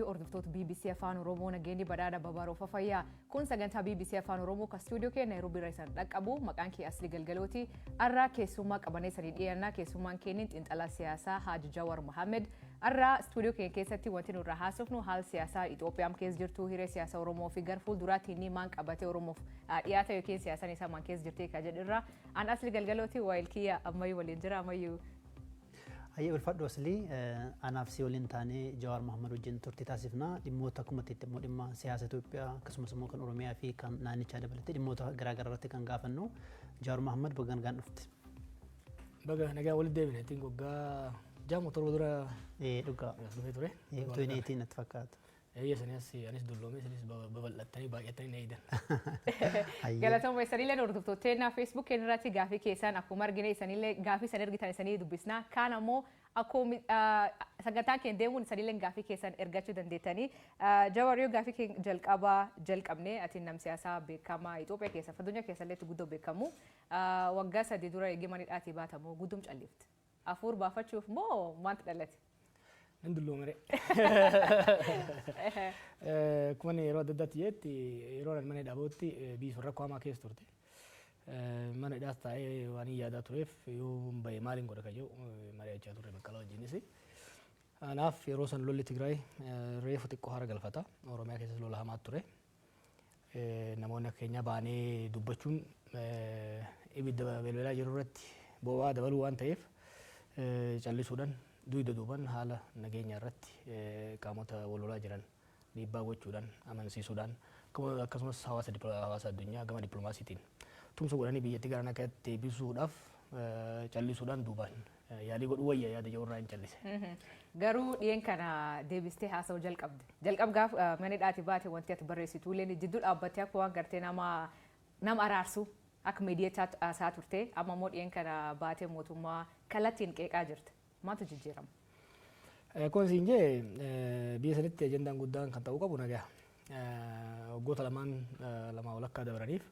Hordoftoota BBC Afaan Oromoo, nageenyi badhaadha babaroofa fayyaa. Kun sagantaa BBC Afaan Oromoo kan istuudiyoo keenya Naayiroobii irra isaan dhaqqabu. Maqaan kee Asli Galgalooti. Har'aa keessummaa qabanee sanii dhiyaannaa. Keessummaan keenya xiinxalaa siyaasaa Haaji Jawar Mohammed. Har'aa istuudiyoo keenya keessatti wanti nurraa haasofnu haala siyaasaa Itoophiyaan keessa jirtu, hiree siyaasaa Oromoo fi gara fuulduraatti inni maan qabatee Oromoof dhiyaata yookiin siyaasaan isaa maan keessa jirti kan jedhurra. An Asli Galgalooti, waayilkiyya ammayyuu waliin jira ammayyuu. Hayyee, ulfaadhu Aslii. Anaaf si waliin taanee Jawaar Mohammad wajjin turtii taasifna. Dhimmoota akkuma itti immoo dhimma siyaasa Itoophiyaa, akkasumas immoo kan Oromiyaa fi kan naannichaa dabalatee dhimmoota garaagaraa irratti kan gaafannu. Jawaar Mohammad, baga nagaan dhufte. Baga nagaa walitti deebine. Ittiin waggaa 6 7 dura Ee, dhugaa. as dhufee ture. Utuu hin eetiin natti fakkaata. Eeyya, sanii as anis dulloomee, isinis babal'attanii baay'attanii na eeydan. Hayyee. Galatooma. Isanillee hordoftoota Facebook keenya irratti gaafii keessan akkuma argine, isanillee gaafii isan ergitan isanii dubbisna. Kaan ammoo akkuma sagantaan keenya deemuun isanillee gaafii keessan ergachuu dandeettanii. Jawar, yoo gaafii keenya jalqabaa jalqabne, ati nam siyaasaa beekamaa Itoophiyaa keessa, addunyaa keessa illee guddoo beekamu. Waggaa 3 dura eegee manidhaatii baatamu guddum callifte. Afuur baafachuuf moo maantu dhalate? Nan dulloomere. Akkuma inni yeroo adda addaatti jedhetti, yeroo ani mana hidhaa bahutti biyyi sun rakkoo hamaa keessa turte. Mana hidhaas taa'ee waan hin yaadaa tureef, yoo bahe maaliin godha kan jedhu mari'achaa turre Baqqalaa wajjinis. Kanaaf yeroo san lolli Tigraay reefu xiqqoo hara galfata. Oromiyaa keessas lola hamaa ture. Namoonni akka keenyaa baanee dubbachuun ibidda belbelaa jiru irratti boba'aa dabaluu waan ta'eef, callisuudhaan dugda duuban haala nageenya irratti qaamota wal lolaa jiran dhiibbaa gochuudhaan, amansiisuudhaan, akkasumas hawaasa addunyaa gama dippiloomaasiitiin tumsa godhanii biyyattii gara nagaatti deebisuudhaaf callisuudhaan duubaan yaalii godhuu wayya yaada jedhu irraa hin callise. Garuu dhiyeen kana deebistee haasa'uu jalqabde. Jalqab gaaf mana hidhaatii baate wanti ati barreessitu illee jidduu dhaabbattee akka waan gartee nama araarsu akka miidiyaa haasaa turte. Amma immoo dhiyeen kana baatee mootummaa kallattiin qeeqaa jirta. Maaltu jijjiirama? Akkuma siin jee, biyya sanitti ajandaan guddaan kan ta'uu qabu nagaa. Waggoota lamaan lamaa walakkaa dabraniif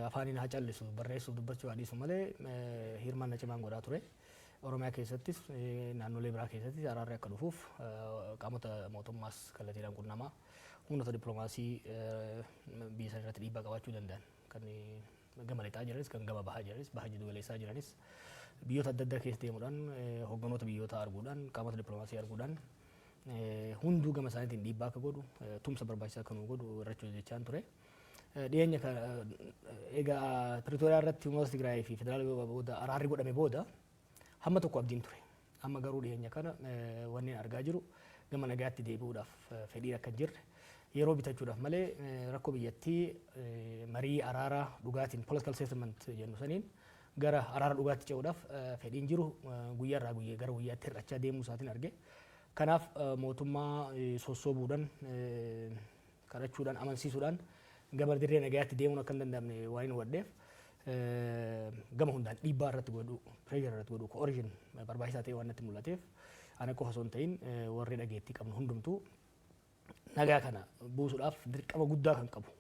afaaniin haa callisu, barreessuuf dubbachuu haa dhiisu malee, hirmaannaa cimaan godhaa ture. Oromiyaa keessattis naannolee biraa keessattis araarri akka dhufuuf qaamota mootummaas kallattiidhaan qunnamaa, humnoota dippiloomaasii biyya sana irratti dhiibbaa qabaachuu danda'an kan gama lixaa jiranis, kan gama bahaa jiranis, baha jiddu galeessaa jiranis, biyyoota adda addaa keessa deemuudhaan, hogganoota biyyoota arguudhaan, qaamota dippiloomaasii arguudhaan, hunduu gama isaaniitiin dhiibbaa akka godhu, tumsa barbaachisaa akka nu godhu irratti hojjechaan ture. Dhiyeenya egaa Pretoria irratti uummata Tigraay fi federaala booda araarri godhame booda hamma tokko abdiin ture. Amma garuu dhiyeenya kana wanni argaa jiru gama nagaatti deebi'uudhaaf fedhiin akka hin jirre, yeroo bitachuudhaaf malee rakkoo biyyattii marii araaraa dhugaatiin, political settlement jennu saniin, gara araara dhugaatti ce'uudhaaf fedhiin jiru guyyaa irraa guyyaa gara guyyaatti hir'achaa deemuu isaatiin arge. Kanaaf mootummaa sossoobuudhaan, kadhachuudhaan, amansiisuudhaan gama dirree nagayaatti deemuun akka hin danda'amne waan hin hubadheef, gama hundaan dhiibbaa irratti godhu, pressure irratti godhu, coercion barbaachisaa ta'e waan natti mul'ateef, ana qofa osoo hin ta'in warri dhageettii qabnu hundumtuu nagaa kana buusuudhaaf dirqama guddaa kan qabu,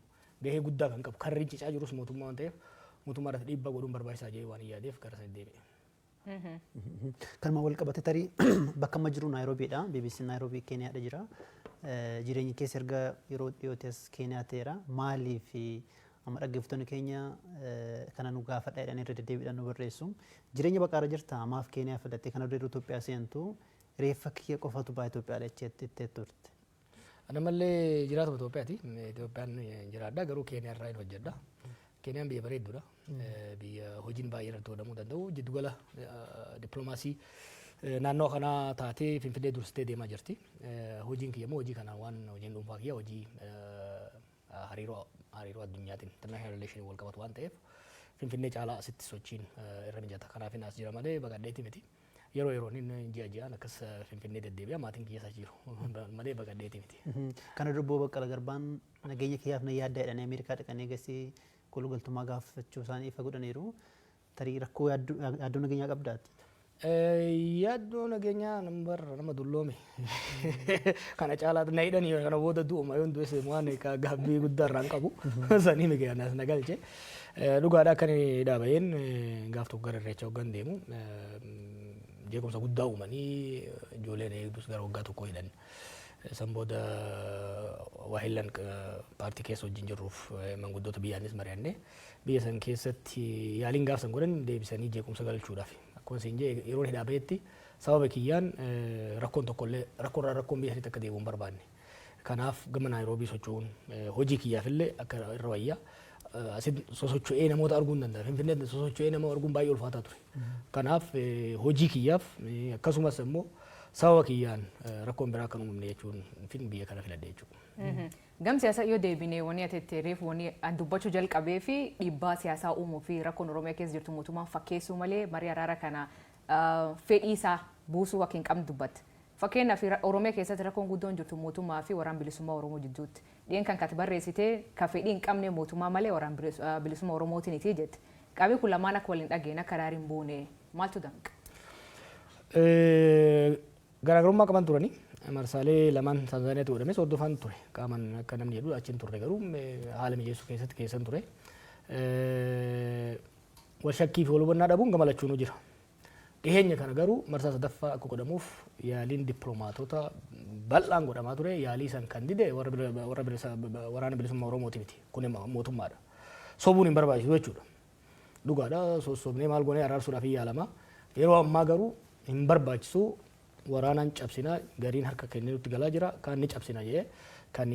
gahee guddaa kan qabu, kan rincicaa jirus mootummaa waan ta'eef, mootummaa irratti dhiibbaa godhuun barbaachisaa jedhee waan hin yaadeef gara sanitti deebi'e. Kanuma wal qabate, tarii bakka amma jiru Naayiroobiidha. BBC Naayiroobii Keeniyaadha jira. Jireenyi keessa erga yeroo dhiyootti as Keeniyaa ta'eera. Maaliif amma dhaggeeffattoonni keenya kana nu gaafadha jedhanii irra deddeebiidhaan nu barreessu. Jireenya baqaarra jirta, maaf Keeniyaa filatte? Kana dura Itoophiyaa seentu reeffa kiyya qofatu ba'a Itoophiyaadha jettee turte. Ana mallee jiraatuma Itoophiyaati. Itoophiyaan jiraadha, garuu Keeniyaa irraa hin hojjedha. Keeniyaan biyya bareedduudha. Biyya hojiin baay'ee irratti godhamuu danda'u. Jiddugala dippiloomaasii naannoo kanaa taatee Finfinnee dursitee deemaa jirti. Hojiin kiyya immoo hojii kana waan hojiin dhuunfaa kiyya hojii hariiroo addunyaatiin, international relation, wal qabatu waan ta'eef, Finfinnee caalaa asitti sochiin irra mijata. Kanaaf as jira malee baqadheeti miti. Yeroo yeroon inni ji'a ji'aan akkas Finfinnee deddeebi'a, maatiin kiyya isa jiru malee baqadheeti miti. Kana dura Obbo Baqqala Garbaan nageenya kiyyaaf na yaaddaa jedhanii Ameerikaa dhaqanii eegasii kolugaltummaa gaafachuu isaanii ifa godhaniiru. Tarii rakkoo yaaddoo nageenyaa qabdaati? Yaaddoo nageenyaa nama dulloome kana caalaa na hidhanii kana booda du'uma, yoon du'es waan gaabbii guddaa irraa hin qabu, sanii miti anas na galche. Dhugaadha, akka inni dhaabayeen gaaf tokko gara Irreecha hoggan deemu jeequmsa guddaa uumanii ijoolleen eegdus gara waggaa tokko hidhan. San booda waahillan paartii keessa wajjin jirruuf manguddoota biyyaanis mari'annee, biyya san keessatti yaaliin gaaf san godhan deebisanii jeequmsa galchuudhaaf. Akkuma isin jee, yeroo hidhaa bahetti sababa kiyyaan rakkoon tokkollee rakkoorraa rakkoon biyya sanitti akka deebi'u hin barbaanne. Kanaaf gama Naayiroobii socho'uun hojii kiyyaafillee akka irra wayyaa. Asitti sosocho'ee namoota arguu hin danda'a. Finfinneetti sosocho'ee nama arguun baay'ee ulfaataa ture. Kanaaf hojii kiyyaaf, akkasumas immoo sababa kiyyaan rakkoon biraa akka hin uumamne jechuun fin biyya kana filadhe jechuudha. Gam siyaasaa yoo deebine, wanni ati itti reefu, wanni an dubbachuu jalqabee fi dhiibbaa siyaasaa uumuu fi rakkoon Oromiyaa keessa jirtu mootummaan fakkeessuu malee marii araara kana fedhii isaa buusuu akka hin qabne dubbatte. Fakkeenyaaf, Oromiyaa keessatti rakkoon guddoon jirtu mootummaa fi Waraan Bilisummaa Oromoo jidduutti. Dhiyen kan kati barreessite ka fedhii hin qabne mootummaa malee Waraan Bilisummaa Oromootiin iti jette. Qaamni kun lamaan akka waliin dhageenye, akka araari hin buune maaltu danqa? Garaagarummaa qaban turani. Marsaalee lamaan Taanzaaniyaatti godhames hordofaan ture. Qaaman akka namni jedhu achi hin turre, garuu haala mijeessuu keessatti keessan ture. Wal shakkii fi wal hubannaa dhabuun gama lachuunuu jira. Dhiheenya kana garuu marsaa sadaffaa akka godhamuuf yaaliin dippiloomaatota bal'aan godhamaa ture. Yaalii san kan dide warra Waraana Bilisummaa Oromooti miti. Kun mootummaadha. Sobuun hin barbaachisu jechuudha. Dhugaadha, sossobnee maal goonee araarsuudhaaf hin yaalama. Yeroo ammaa garuu hin barbaachisu, waraanaan cabsina, gariin harka kennee nutti galaa jira, kaan ni cabsina jedhee kan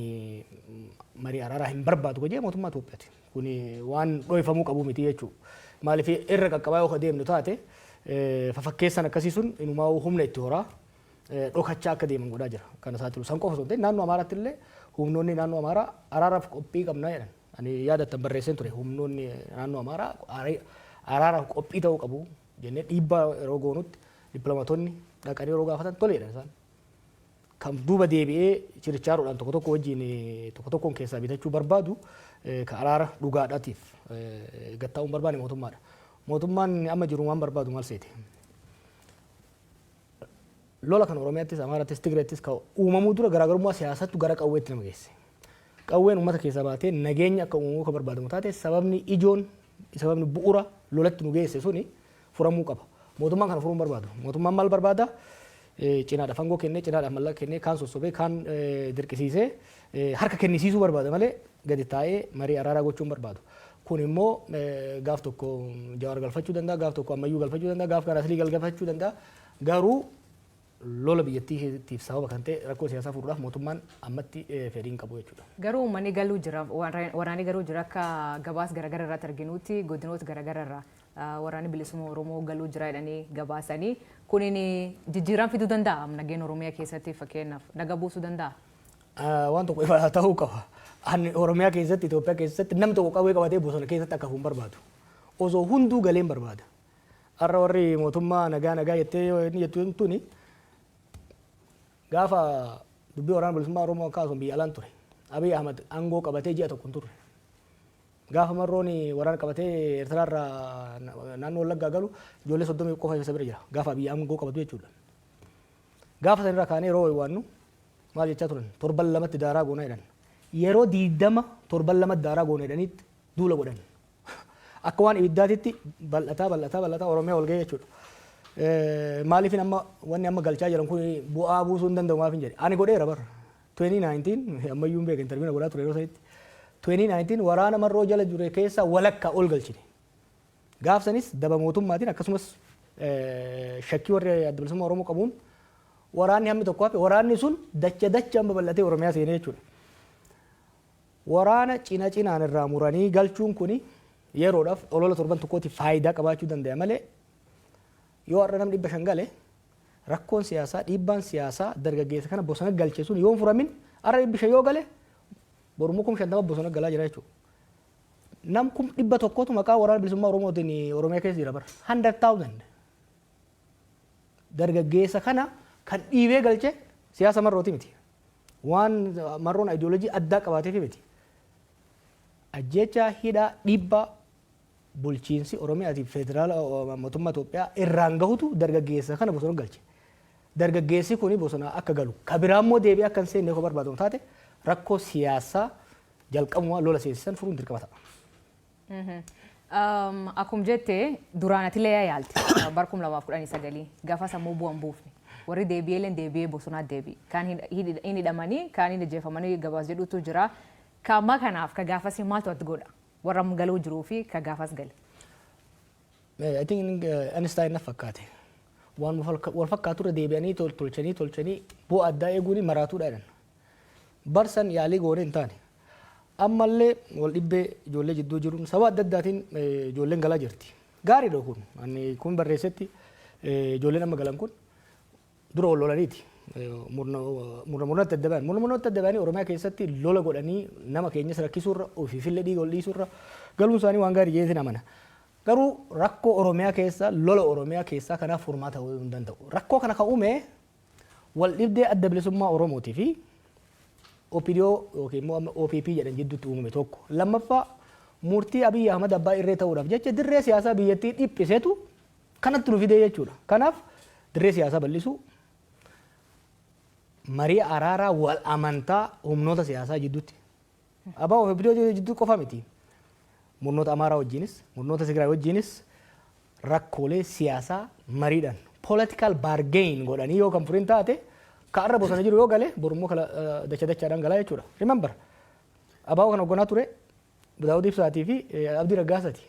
marii araaraa hin barbaadu jedhee mootummaa Itoophiyaati. Kun waan dhoofamuu qabu miti jechuudha. Maaliif, irra qaqqabaa yoo deemnu taate, fafakkeessan akkasii sun inumaa humna itti horaa dhokachaa akka deeman godhaa jira. Kana saaxilu san qofa osoo hin ta'in, naannoo Amaaraatti illee humnoonni naannoo Amaaraa araaraaf qophii qabna jedhan. Ani yaadattan barreesseen ture, humnoonni naannoo Amaaraa araaraaf qophii ta'uu qabu jennee dhiibbaa yeroo goonutti, dippiloomaatonni dhaqanii yeroo gaafatan tole jedhan isaan. Kan duuba deebi'ee chirichaaroodhaan tokko tokko wajjin tokko tokkoon keessaa bitachuu barbaadu, ka araara dhugaadhaatiif gattaa'uu hin barbaanne mootummaadha. Mootummaan amma jiru waan barbaadu maal seete? Lola kan Oromiyaattis, Amaarattis, Tigreettis ka uumamuu dura garaagarummaa siyaasattu gara qawweetti nama geesse. Qawween uummata keessaa baatee nageenya akka uumamuu ka barbaadamu taate, sababni ijoon, sababni bu'uura lolatti nu geesse suni furamuu qaba. Mootummaan kana furuu hin barbaadu. Mootummaan maal barbaada? Cinaadhaaf aangoo kennee, cinaadhaaf mallaqa kennee, kaan sossobee, kaan dirqisiisee harka kennisiisuu barbaada malee gadi taa'ee marii araaraa gochuu hin barbaadu. Kun immoo gaaf tokko Jawaar galfachuu danda'a, gaaf tokko Ammayyuu galfachuu danda'a, gaaf kan Aslii galfachuu danda'a. Garuu lola biyyattiitiif sababa kan ta'e rakkoo siyaasaa furuudhaaf mootummaan ammatti fedhii hin qabu jechuudha. Garuu uummanni galuu jira, waraanni garuu jira. Akka gabaas garaagara irratti arginutti, godinoota garaagara irraa Waraanni Bilisummaa Oromoo galuu jira jedhanii gabaasanii, kunin jijjiirama fiduu danda'a nageenya Oromiyaa keessatti, fakkeenyaaf naga buusuu danda'a? Waan tokko ifa ta'uu qaba. Ani Oromiyaa keessatti, Itoophiyaa keessatti namni tokko qawwee qabatee bosona keessatti akka hafu hin barbaadu. Osoo hunduu galee hin barbaada. Har'a warri mootummaa nagaa nagaa jettee inni jettu tuni, gaafa dubbii Waraana Bilisummaa Oromoo akkasumas biyya alaan ture. Abiy Ahmad aangoo qabatee ji'a tokko hin turre. Gaafa Marroon waraana qabatee Eertiraarraa naannoo Wallaggaa galu, ijoollee 30 qofa isa bira jira. Gaafa Abiy aangoo qabatu jechuudha. Gaafa sanirraa kaanee yeroo waannu maal jechaa turan? Torban lamatti daaraa goonaa jedhan. Yeroo 20 torban lamatti daaraa goona jedhaniitti duula godhan. Akka waan ibiddaatitti bal'ataa bal'ataa bal'ataa Oromiyaa ol ga'e jechuudha. Maaliifin amma wanni amma galchaa jiran kun bu'aa buusuu hin danda'u maafin jedhe. Ani godheera bara. 2019 ammayyuu hin beeka, interview godhaa ture yeroo sanitti. 2019 waraana Marroo jala jure keessaa walakkaa ol galchine. Gaaf sanis daba mootummaatiin, akkasumas shakkii warri Adda Bilisummaa Oromoo qabuun waraanni hammi tokko hafe, waraanni sun dacha dachaan babal'atee Oromiyaa seenee jechuudha. Waraana cina cinaan irraa muranii galchuun kuni yeroodhaaf olola torban tokkootiif faayidaa qabaachuu danda'a malee, yoo har'a namni 500 gale, rakkoon siyaasaa, dhiibbaan siyaasaa dargaggeessa kana bosona galche sun yoo hin furamin, har'a 500 yoo gale, borummoo 50,000 bosona galaa jira jechuudha. Nam 100,000tu maqaa Waraana Bilisummaa Oromootiin Oromiyaa keessa jira bara. 100,000. Dargaggeessa kana kan dhiibee galche siyaasa Marrooti miti. Waan Marroon ayidiyoolojii addaa qabaateef miti. Ajjeechaa, hidhaa, dhiibbaa bulchiinsi Oromiyaatiif federaala mootummaa Itoophiyaa irraan gahutu dargaggeessa kana bosona galche. Dargaggeessi kuni bosona akka galu, ka biraa immoo deebi'ee akka hin seenne yoo barbaadamu taate, rakkoo siyaasaa jalqabumaa lola seensisan furuun dirqama ta'a. Akkuma jette, duraan ati illee yaalte bara 2019, gaafas ammoo bu'aan buufne. Warri deebi'ee deebi'ee bosonaa deebi'e. Kaan hin hidhamanii, kaan hin ajjeefamanii gabaas jedhutu jira. Ka ammaa kanaaf ka gaafasii maaltu ati godha? Warra amma galuu jiruu fi ka gaafas gale. I think Einstein na fakkaate. Waan wal fakkaatu irra deebi'anii tolchanii tolchanii bu'aa addaa eeguun maraatuudha jedhan. Barsan yaalii goone hin taane. Ammallee wal dhibbee ijoollee jidduu jiruun sababa adda addaatiin ijoolleen galaa jirti. Gaariidha kun. Ani kun barreessetti, ijoolleen amma galan kun dura wal lolaniiti. Murna murnatti adda ba'an. Murna murnatti adda ba'anii Oromiyaa keessatti lola godhanii nama keenyas rakkisuurra, ofiifillee dhiiga ol dhiisuurra galuun isaanii waan gaarii jedheetiin amana. Garuu rakkoo Oromiyaa keessa, lola Oromiyaa keessaa kanaaf furmaata ta'uu hin danda'u. Rakkoo kana kan uume wal dhibdee Adda Bilisummaa Oromootii fi OPDO yookiin immoo amma OPP jedhan jidduutti uumame tokko. Lammaffaa, murtii Abiyyi Ahmad abbaa irree ta'uudhaaf jecha dirree siyaasaa biyyattii dhiphisetu kanatti nu fidee jechuudha. Kanaaf dirree siyaasaa bal'isuu, marii araaraa wal amantaa humnoota siyaasaa jidduutti. ABO fi OPDO jidduu qofa miti. Murnoota Amaaraa wajjinis, murnoota Tigraay wajjinis rakkoolee siyaasaa mariidhaan political bargain godhanii yoo kan furin taate, ka arra bosona jiru yoo gale borummoo kala dacha dachaadhaan galaa jechuudha. Remember, ABO kan hoogganaa ture Daawud Ibsaatii fi Abdii Raggaasaati.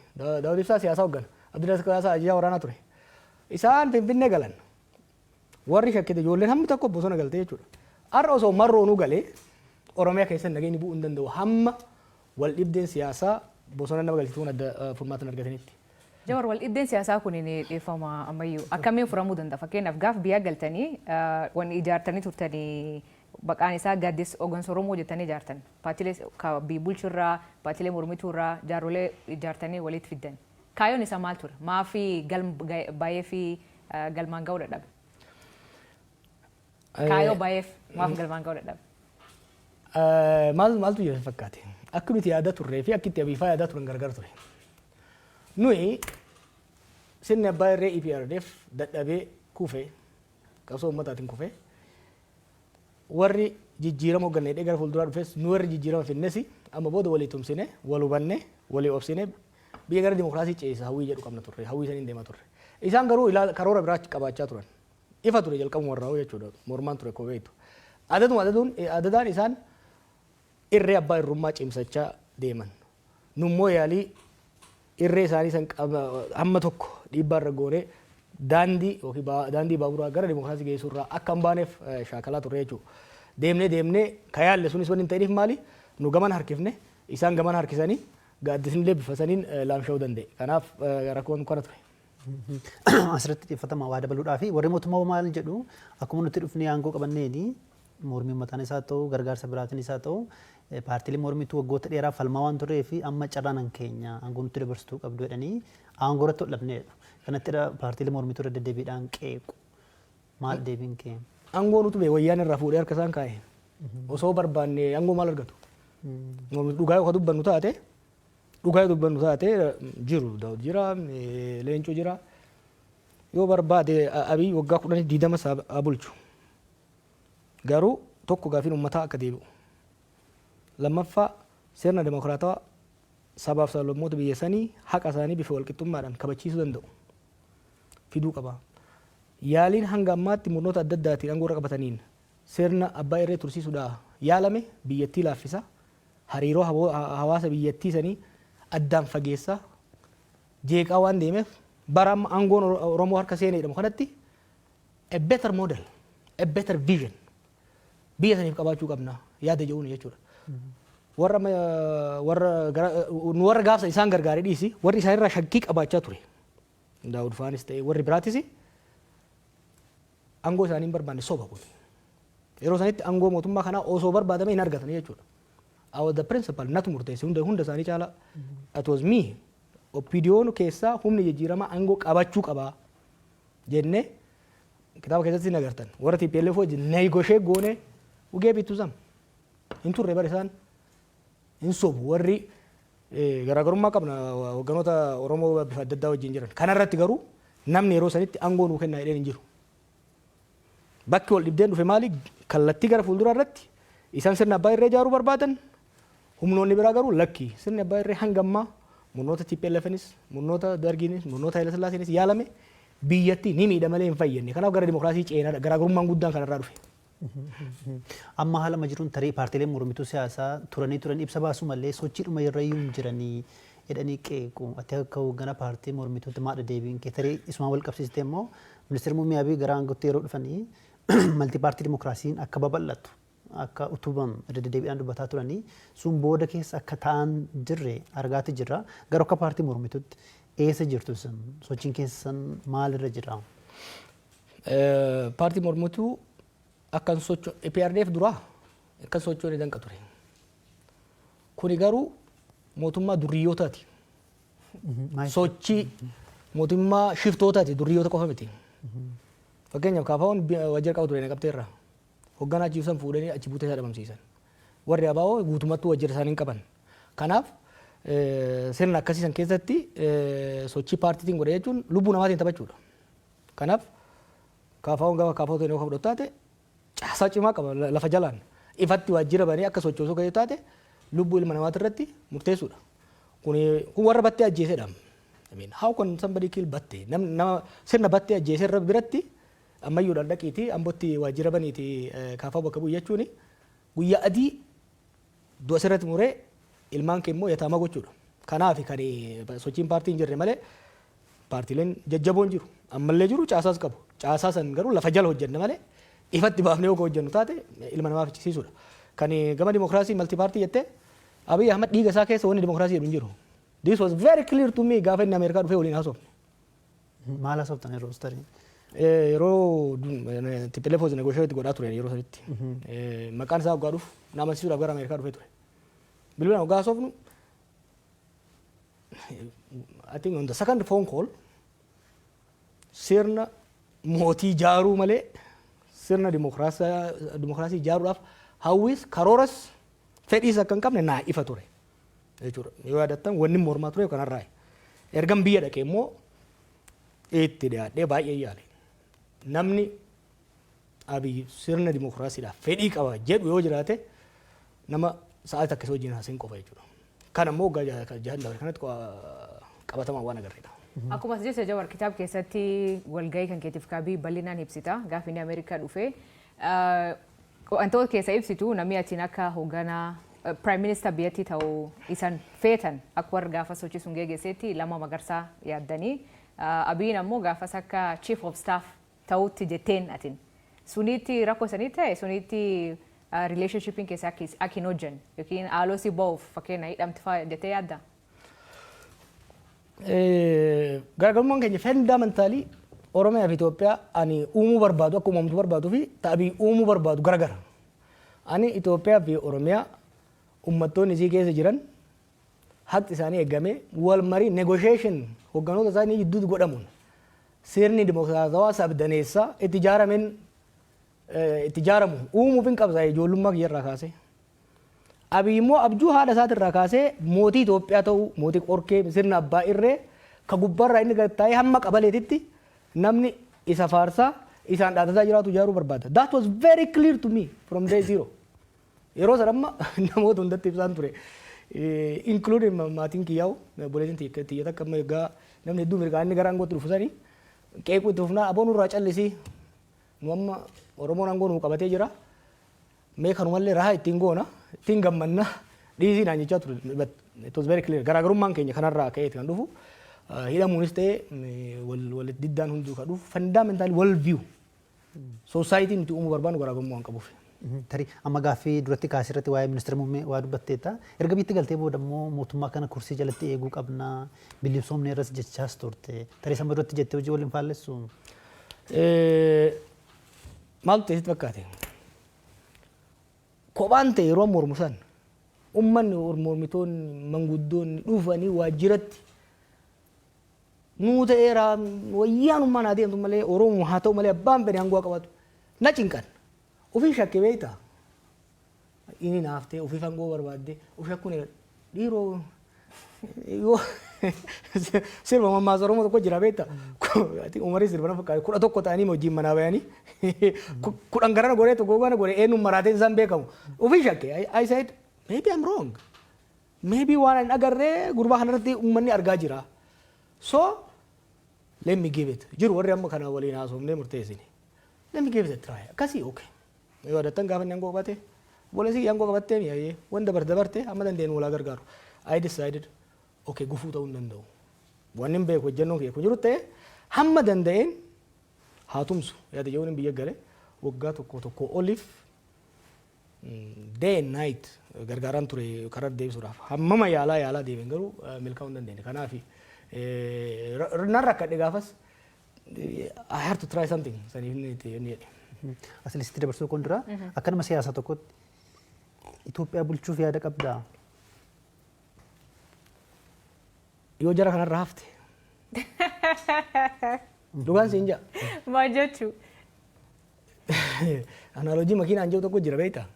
Daawud Ibsaa siyaasaa hooggana. Abdii Raggaasaa ajajaa waraanaa ture. Isaan Finfinnee galan. Warri shakkite ijoolleen hammi tokko bosona galte jechuudha. Har'a osoo marroonuu galee Oromiyaa keessatti nageenyi bu'uu hin danda'u hamma wal dhibdeen siyaasaa bosona nama galchituun adda furmaata hin argatanitti. Jawar, wal dhibdeen siyaasaa kun ni dhiifama ammayyuu akkamiin furamuu danda'a? Fakkeenyaaf, gaaf biyya galtanii wanni ijaartanii turtanii maqaan isaa Gaaddisa Hooggansa Oromoo jettanii ijaartan. Paartiilee biyya bulchurraa, paartiilee mormituurraa jaarrolee ijaartanii walitti fiddan. Kaayyoon isaa maal ture? Maafi galma baay'ee fi galmaan ga'uu dadhabe? Kaayyoo baay'eef maaf galmaan ga'uu dadhabe? Maal maaltu jira fakkaate? Akka nuti yaada turree fi akka itti Abiifaa yaadaa turan gargar ture. Nuyi sirni abbaa irree EPRDF dadhabee kufee, qabsoo uummataatiin kufee, warri jijjiirama hoogganne hidhee gara fuulduraa dhufes, nu warri jijjiirama finnes amma booda walii tumsine, wal hubanne, walii obsine biyya gara dimokiraasii ceesisa hawwii jedhu qabna turre, hawwii saniin deemaa turre. Isaan garuu karoora biraa qabaachaa turan. Ifa ture jalqabuma irraa jechuudha, mormaan ture koo beektu. Adaduma adaduun adadaan isaan irree abbaa irrummaa cimsachaa deeman. Nummoo yaalii irree isaanii san hamma tokko dhiibbaa irra goonee daandii yookiin daandii baaburaa gara dimokiraasii geessuu irraa akka hin baaneef shaakalaa turre jechuudha. Deemnee deemnee ka yaalle sunis wanni hin ta'iniif maali? Nu gaman harkifne, isaan gaman harkisanii, gaaddisni illee bifa saniin laamsha'uu danda'e. Kanaaf rakkoon kana ture. Asirratti xiyyeeffatama waa dabaluudhaa fi warri mootummaa maal jedhu, akkuma nuti dhufnee aangoo qabanneeni mormii uummataan isaa ta'u, gargaarsa biraatiin isaa ta'u, paartiilee mormituu waggoota dheeraa falmaa waan turee fi amma carraan keenya aangoo nutti dabarsituu qabdu jedhanii aangoo irratti ol dhabneedha. Kanatti paartiilee mormituu irra deddeebiidhaan qeequ. Maal deebiin kee? Aangoo nutu bee wayyaan irraa fuudhee harka isaan kaa'e. Osoo barbaanne aangoo maal argatu? Dhugaa yoo dubbannu taate, dhugaa yoo dubbannu taate, jiru Daawud jira, Leencoo jira. Yoo barbaade Abiy waggaa 10, 20 haa bulchu. Garuu tokko, gaafiin uummataa akka deebi'u. Lammaffaa, sirna dimokiraatawaa sabaaf sablammoota biyya sanii haqa isaanii bifa walqixxummaadhaan kabachiisuu danda'u fiduu qaba. Yaaliin hanga ammaatti murnoota adda addaatiin aangoo irra qabataniin sirna abbaa irree tursiisuudhaa yaalame biyyattii laaffisa, hariiroo hawaasa biyyattii sanii addaan fageessa, jeeqaa waan deemeef bara amma aangoon Oromoo harka seenee jedhamu kanatti a better model, a better vision biyya saniif qabaachuu qabna yaada jedhuun jechuudha. Warra warra nu warra gaafsa isaan gargaaree dhiisi, warri isaan irraa shakkii qabaachaa ture. Daawud faanis ta'e warri biraatis aangoo isaanii hin barbaanne, soba kun. Yeroo sanitti aangoo mootummaa kanaa osoo barbaadame hin argatanii jechuudha. I was the principal, natu murteesse hunda hunda isaanii caala. It was me. OPDO'n keessaa humni jijjiiramaa aangoo qabachuu qabaa jennee kitaaba keessatti hin agartan. Warra TPLF wajjin negotiate goone ugee bittu sam. Hin turre bar, isaan hin sobu, warri garaagarummaa qabna hogganoota Oromoo bifa adda addaa wajjin jiran. Kanarratti garuu namni yeroo sanitti aangoo nuu kennaa jedheen hin jiru. Bakki wal dhibdeen dhufe maali? Kallattii gara fuulduraa irratti isaan sirna abbaa irree ijaaruu barbaadan, humnoonni biraa garuu lakki, sirni abbaa irree hanga ammaa murnoota TPLFnis, murnoota Dargiinis, murnoota Haayila Sillaaseenis yaalame Biyyatti ni miidha malee hin fayyadne. Kanaaf gara dimokiraasii ceenaa garaagarummaan guddaan kanarraa dhufe. Amma haala amma jiruun tarii paartiileen mormituu siyaasaa turanii turan ibsa baasuu malee sochiidhuma irra iyyuu hin jiranii jedhanii qeequ. Ati akka hoogganaa paartii mormituutti maadha deebiin kee? Tarii isumaan wal qabsiistee immoo ministeerri muummee Abiy gara aangootti yeroo dhufanii multi party dimokiraasiin akka babal'atu, akka utubamu irra deddeebiidhaan dubbataa turanii, sun booda keessa akka ta'an jirre argaati jirra. Garuu akka paartii mormituutti eessa jirtu isin? Sochiin keessan maalirra jira? Paartii mormituu akkan socho EPRDF duraa akkan sochoone danqa ture. Kuni garuu mootummaa durriyyootaati. Sochii mootummaa shiftootaati, durriyyoota qofa miti. Fakkeenyaaf, KFO'n waajjira qaba ture Naqamteerra. Hoogganaa achi ibsan fuudhanii achi buutee isaa dhabamsiisan. Warri ABO guutummattuu waajjira isaanii hin qaban. Kanaaf sirna akkasii san keessatti sochii paartiitiin godhe jechuun lubbuu namaatiin taphachuudha. Kanaaf KFO'n gama KFO ta'e yoo fudhatu taate caasaa cimaa qaba lafa jalaan. Ifatti waajjira banee akka sochoosuu kan taate lubbuu ilma namaati irratti murteessuudha. Kun warra Battee ajjeesedha. I mean, how can somebody kill Battee? Nama sirna Battee ajjeese irra biratti ammayyuudhaan dhaqiiti Ambotti waajjira baniiti KFO bakka bu'u jechuun guyyaa adii du'a sirratti muree ilmaan kee immoo yataama gochuudha. Kanaaf kan sochiin paartii hin jirre malee paartiileen jajjaboon jiru. Ammallee jiru, caasaas qabu. Caasaa san garuu lafa jala hojjenna malee ifatti baafnee yoo hojjennu taate ilma namaa fichisiisuudha. Kan gama dimokiraasii multi party jettee, Abiy Ahmad dhiiga isaa keessa wanni dimokiraasii jedhu hin jiru. This was very clear to me gaafa inni Ameerikaa dhufee waliin haasofne. Maal haasoftan yeroo tarii? Yeroo TPLF was negotiate godhaa ture yeroo sanitti. Maqaan isaa waggaa dhufu na amansiisuudhaaf gara Ameerikaa dhufee ture. Bilbilaan waggaa haasofnu, I think on the second phone call, sirna mootii jaaruu malee sirna dimokiraasii ijaaruudhaaf hawwis, karooras, fedhiis akka hin qabne naa ifa ture jechuudha. Yoo yaadattan, wanni mormaa ture kanarraa. Ergan biyya dhaqee immoo itti dhiyaadhee baay'ee yaale. Namni Abiy sirna dimokiraasiidhaaf fedhii qaba jedhu yoo jiraate nama sa'aatii takka isa wajjin haasa'in qofa jechuudha. Kan ammoo waggaa 6 dabre kanatti qabatamaan waan agarreedha. Akkuma as jette Jawar, kitaaba keessatti walgahii kan keetiif kaabii bal'inaan ibsita. Gaafa inni Ameerikaa dhufe wantoota keessa ibsitu namni atiin akka hoogganaa prime minister biyyattii ta'uu isan feetan akka warra gaafa sochii sun geggeessetti Lammaa Magarsaa yaaddanii, Abiyin ammoo gaafas akka chief of staff ta'utti jetteen atin. Sunitti rakkoo sanii ta'e, sunitti relationshipiin keessa akka hin hojjenne yookiin haaloo si ba'uuf fakkeenya hidhamti fa'aa jettee yaadda? Garaagarummaan keenya fundamentally Oromiyaa fi Itoophiyaa ani uumuu barbaadu, akka uumamtu barbaaduu fi ta'abii uumuu barbaadu garagara. Ani Itoophiyaa fi Oromiyaa uummattoonni isii keessa jiran haqi isaanii eegamee wal marii, negotiation hogganoota isaanii gidduutti godhamuun sirni dimokiraatawaa sabdaneessaa itti ijaarameen itti ijaaramu uumuuf hin qabsa ijoollummaa kiyyarraa kaasee. Abiy immoo abjuu haadha isaatirraa kaasee mootii Itoophiyaa ta'uu, mootii qorkee, sirna abbaa irree ka gubbaarraa inni gad taa'ee hamma qabaleetitti namni isa faarsaa isaan dhaadataa jiraatu ijaaruu barbaada. That was very clear to me from day zero. Yeroo sana amma namoota hundatti ibsaan ture. Including maatiin kiyyaa'u, obboleettiin tiyya takka amma egaa namni hedduu mirgaa inni gara aangootti dhufu sanii qeequu itti fufnaa, "Aboo, nurraa callisii, nu amma Oromoon aangoo nuu qabatee jira. Mee kanumallee rahaa ittiin goona, ittiin gammanna, dhiisii," naan jechaa ture. But it was very clear. Garaagarummaan keenya kanarraa ka'eeti kan dhufu. Hidhamuunis ta'e wal diddaan hunduu kan dhufu fundamentally world view. Society nuti uumuu barbaannu garaagarummaa waan qabuuf. Tarii amma gaaffii duratti kaasirratti waa'ee ministeera muummee waa dubbatteetta. Erga biyyatti galtee booda immoo mootummaa kana kursii jalatti eeguu qabna, bilisoomne irras jechaas turte. Tarii sama duratti jettee hojii waliin faallessu? Maaltu ta'e sitti fakkaate? Kophaan ta'e yeroo mormu san uummanni, mormitoonni, manguddoonni dhufanii waajjiratti nuu ta'eera, wayyaanummaan haa deemtu malee, Oromoo haa ta'u malee, abbaan fedhe aangoo haa qabatu. Na cinqan. Ofii shakke beektaa? Inni naaftee ofiif aangoo barbaadde of shakkuun dhiiroo yoo sirba mammaasa Oromoo tokko jira beektaa? Umarii sirba na fakkaata, 11 ta'anii hojiin manaa bayanii 10 garana goree tokko gara goree eenyuun maraateen isaan beekamu. Ofii shakke. I said, "Maybe I'm wrong. Maybe waan hin agarree gurbaa kanarratti uummanni argaa jira." So Let me give it. Jiru warri amma kana waliin haasofnee murteessine. Let me give it a try. Akkasii, okay. Yoo adattan gaafa inni aangoo qabate, obboleessi aangoo qabattee mi'aayee wanta dabarte dabarte amma dandeenyu walaa gargaaru. I decided, okay, gufuu ta'uu hin danda'u. Wanni hin beeku hojjennoon kiyya kun jiru ta'e hamma danda'een haa tumsu yaada jedhuun biyya gale. Waggaa tokko tokko oliif day and night gargaaraan ture karaa deebisuudhaaf. Hammama yaalaa yaalaa deebiin garuu milkaa'uu hin dandeenye. Kanaaf nan rakkadhe gaafas. I have to try something saniif inni itti inni jedhe. Asilitti dabarsuu kun dura, akka nama siyaasaa tokkotti Itoophiyaa bulchuuf yaada qabdaa? Yoo jara kanarra hafte. Dhugaan siin ja'a. Maal jechuu? Analogy makiinaan jiru tokko jira, beektaa?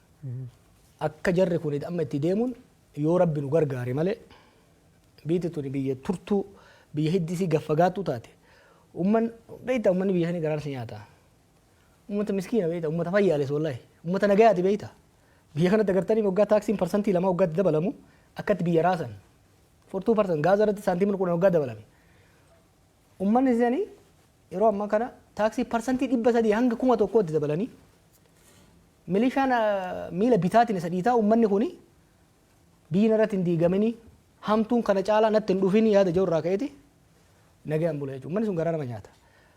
Akka jarri kun amma itti deemuun, yoo Rabbi nu gargaare malee, biyyi tuni biyya turtuu, biyya hiddisii gaffagaattuu taate. Umman, beektaa, ummanni biyya sanii garaan si nyaata. Ummata miskiina, beektaa, ummata fayyaales, wallahi. Ummata nagayaati, beektaa. Biyya kanatti agartanii waggaa taaksiin 2% waggaatti dabalamu akkatti biyya raasan. For 2% gaaza irratti saantiimni 10 waggaa dabalame. Ummanni isaanii yeroo ammaa kana taaksii 300% hanga 1000tti dabalanii milishaan miila bitaatiin isa dhiitaa, ummanni kuni biyyi irratti hin diigamini, hamtuun kana caalaa natti hin dhufini yaada jiru irraa ka'eeti nagayaan bula jechuudha. Ummanni sun garaa nama nyaata.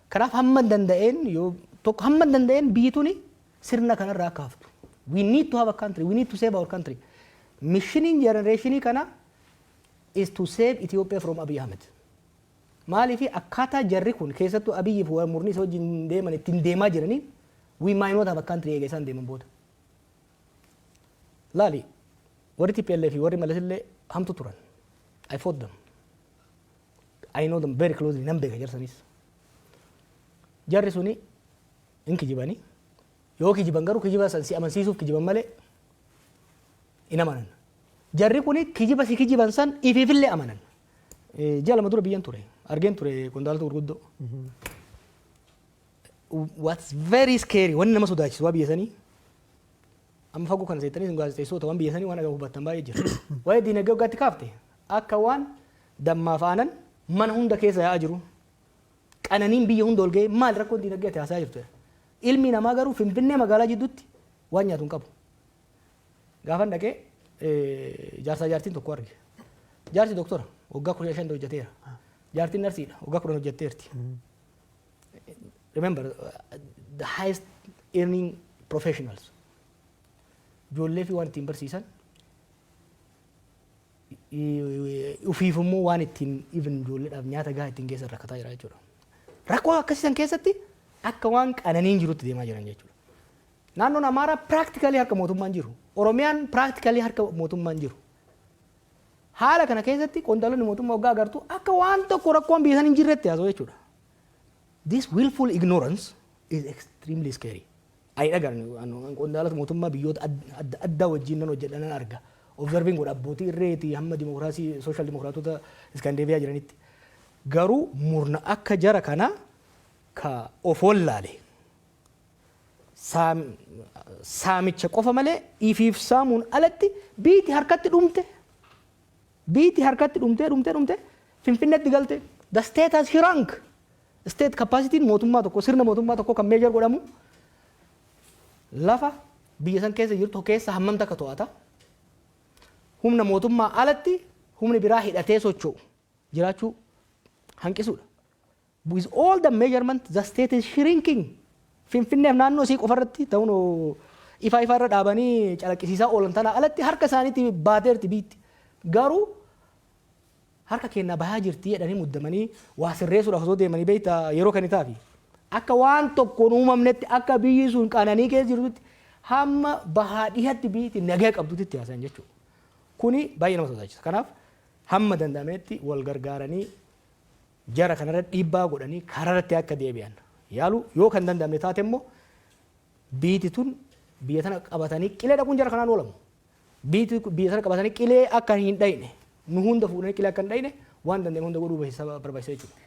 Kanaaf hamma danda'een, yoo tokko hamma danda'een biyyi tuni sirna kanarraa akka haftu. We need to have a country. We need to save our country. Missioniin generationii kana is to save Ethiopia from Abiy Ahmed. Maaliif? Akkaataa jarri kun, keessattuu Abiyyi fi murni isa wajjin deeman ittiin deemaa jiraniin, we might not have a country eega isaan deeman booda. Laali, warri TPLF fi warri Malas illee hamtu turan. I fought them. I know them very closely. Nan beeka jarsanis. Jarri suni hin kijibanii. Yoo kijiban garuu kijiba san si amansiisuuf kijiban malee hin amanan. Jarri kuni kijiba si kijiban san ifiifillee amanan. Ji'a 2 dura biyyan ture. Argeen ture qondaalota gurguddoo. What's very scary, wanni nama sodaachisu waa biyya sanii, amma fagoo kana seettanii sun gaazexeessota waan biyya sanii waan agamu hubattan baay'ee jira. Waa'ee diinagdee waggaatti kaafte akka waan dammaaf aanan mana hunda keessa yaa'aa jiru. Qananiin biyya hunda ol ga'ee, maal rakkoon diinagdee ati haasaa jirtu? Ilmi namaa garuu Finfinnee magaalaa jidduutti waan nyaatu hin qabu. Gaafan dhaqee jaarsaa jaartiin tokko arge. Jaarsi doktora, waggaa 15 hojjeteera. Jaartiin narsiidha, waggaa 10 hojjetteerti. Remember, the highest earning professionals. Ijoollee fi waan ittiin barsiisan, ufiif immoo waan ittiin even ijoolleedhaaf nyaata gahaa ittiin geessan rakkataa jira jechuudha. Rakkoo akkasiisan keessatti akka waan qananiin jirutti deemaa jiran jechuudha. Naannoon Amaaraa practically harka mootummaan jiru. Oromiyaan practically harka mootummaan jiru. Haala kana keessatti qondaalonni mootummaa waggaa agartu akka waan tokko rakkoon biyya san hin jirretti haasa'u jechuudha. This willful ignorance is extremely scary. Ani dhagaan qondaalota mootummaa biyyoota adda addaa wajjin nan hojjedha, nan arga. Observing godha abbootii irreetii hamma dimokiraasii social dimokiraatota Iskaandeeviyaa jiranitti. Garuu murna akka jara kanaa ka of wallaale saamicha qofa malee ifiif saamuun alatti biiti harkatti dhumte, biiti harkatti dhumtee dhumtee dhumte Finfinneetti galte. The state has shrunk. State capacity mootummaa tokko, sirna mootummaa tokko kan measure godhamu lafa biyya san keessa jirtu keessa hammam takka to'ata, humna mootummaa alatti humni biraa hidhatee socho'u jiraachuu hanqisuudha. With all the measurement, the state is shrinking. Finfinneef naannoo isii qofarratti ta'uun ifa ifa irra dhaabanii calaqqisiisaa oolan tana alatti harka isaaniitti baateerti biitti. Garuu harka keenyaa bahaa jirti jedhanii muddamanii waa sirreessuudhaaf osoo deemanii, beektaa, yeroo kan itaafi. Akka waan tokkoon uumamnetti, akka biyyi sun qananii keessa jirtutti, hamma bahaa dhihatti biyyi nagaa qabdutti haasayan jechuudha. Kuni baay'ee nama sodaachisa. Kanaaf hamma danda'ametti wal gargaaranii jara kanarra dhiibbaa godhanii karaarratti akka deebi'an yaalu. Yoo kan danda'amne taate immoo biiti tun biyya tana qabatanii qilee dhaquun jara kanaan oolamu. Biiti biyya tana qabatanii qilee akka hin dhayne, nu hunda fuudhanii qilee akka hin dhayne waan danda'ame hunda godhuu barbaachisa jechuudha.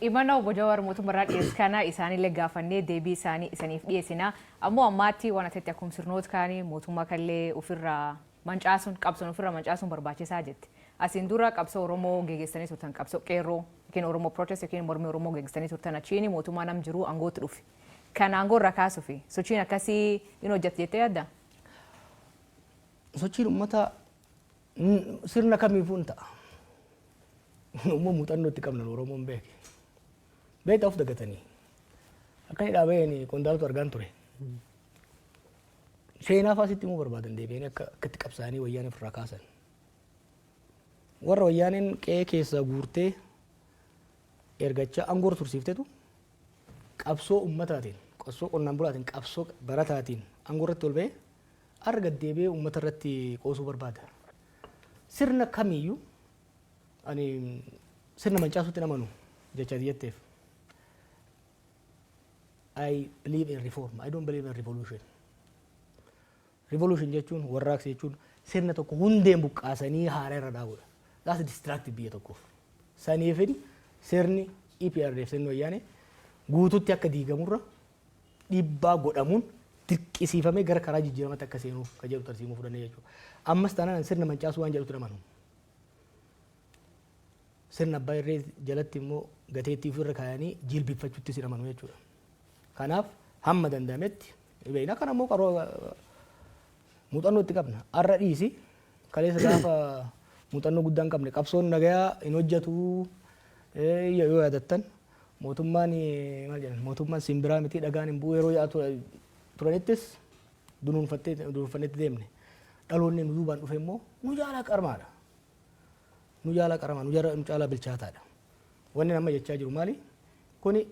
Imana obbo Jawaar mootummaarraa dhiyeessu kana isaanillee gaafannee deebii isaanii isaniif dhiyeessina. Ammoo ammaatti waan asitti akkuma sirnoota kaanii mootummaa kallee ofirraa Mancaasuun qabsoon ofirra mancaasuun barbaachisaa jetti. Asiin dura qabsoo Oromoo geggeessanii turtan, qabsoo qeerroo yookiin Oromoo protest yookiin mormii Oromoo geggeessanii turtan, achiin mootummaa nam jiru aangootti dhufe. Kan aangoo irra kaasuufi sochiin akkasii in hojjette jettee yaadda? Sochiin uummataa sirna kamiifuu hin ta'a. Immoo muuxannoo itti qabna Oromoon beeke. Beektaa, of dagatanii. Akka inni dhaabeen qondaaltu argaan ture. Seenaa fa'aa sitti himuu barbaadan deebi'anii akka itti qabsaa'anii wayyaanee ofirraa kaasan. Warra wayyaaneen qe'ee keessaa guurtee ergachaa aangoo tursiiftetu qabsoo ummataatiin, qabsoo qonnaan bulaatiin, qabsoo barataatiin aangoo irratti ol ba'ee har'a gad deebi'ee uummata irratti qoosuu barbaada. Sirna kamiyyuu ani sirna mancaasuutti hin amanu jecha jetteef. I believe in reform. I don't believe in revolution. Revolution jechuun, warraaqsa jechuun, sirna tokko hundeen buqqaasanii haaraa irra dhaabuudha. That's destructive biyya tokkoof. Saniifin sirni EPRDF, sirni wayyaanee guututti akka diigamurra dhiibbaa godhamuun dirqisiifamee gara karaa jijjiiramatti akka seenuuf ka jedhu tarsiimuu fudhannee jechuudha. Ammas taanaan sirna mancaasuu waan jedhutti amanu. Sirna abbaa irree jalatti immoo gateettii ofirra kaayanii jilbiffachuutti si amanu jechuudha. Kanaaf hamma danda'ametti beekna. Kana immoo qaroo muuxannoo itti qabna. Har'a dhiisi, kaleessa gaafa muuxannoo guddaa hin qabne qabsoon nagayaa hin hojjetu yoo yaadattan, mootummaan maal jedhan, mootummaan simbiraa miti, dhagaan hin bu'u yeroo yaa'aa turanittis dunuunfattee dunuunfannetti deemne. Dhaloonni nu duubaan dhufe immoo nu caalaa qarmaadha. Nu caalaa qaramaa, nu caalaa bilchaataadha. Wanni nama jechaa jiru maali? Kuni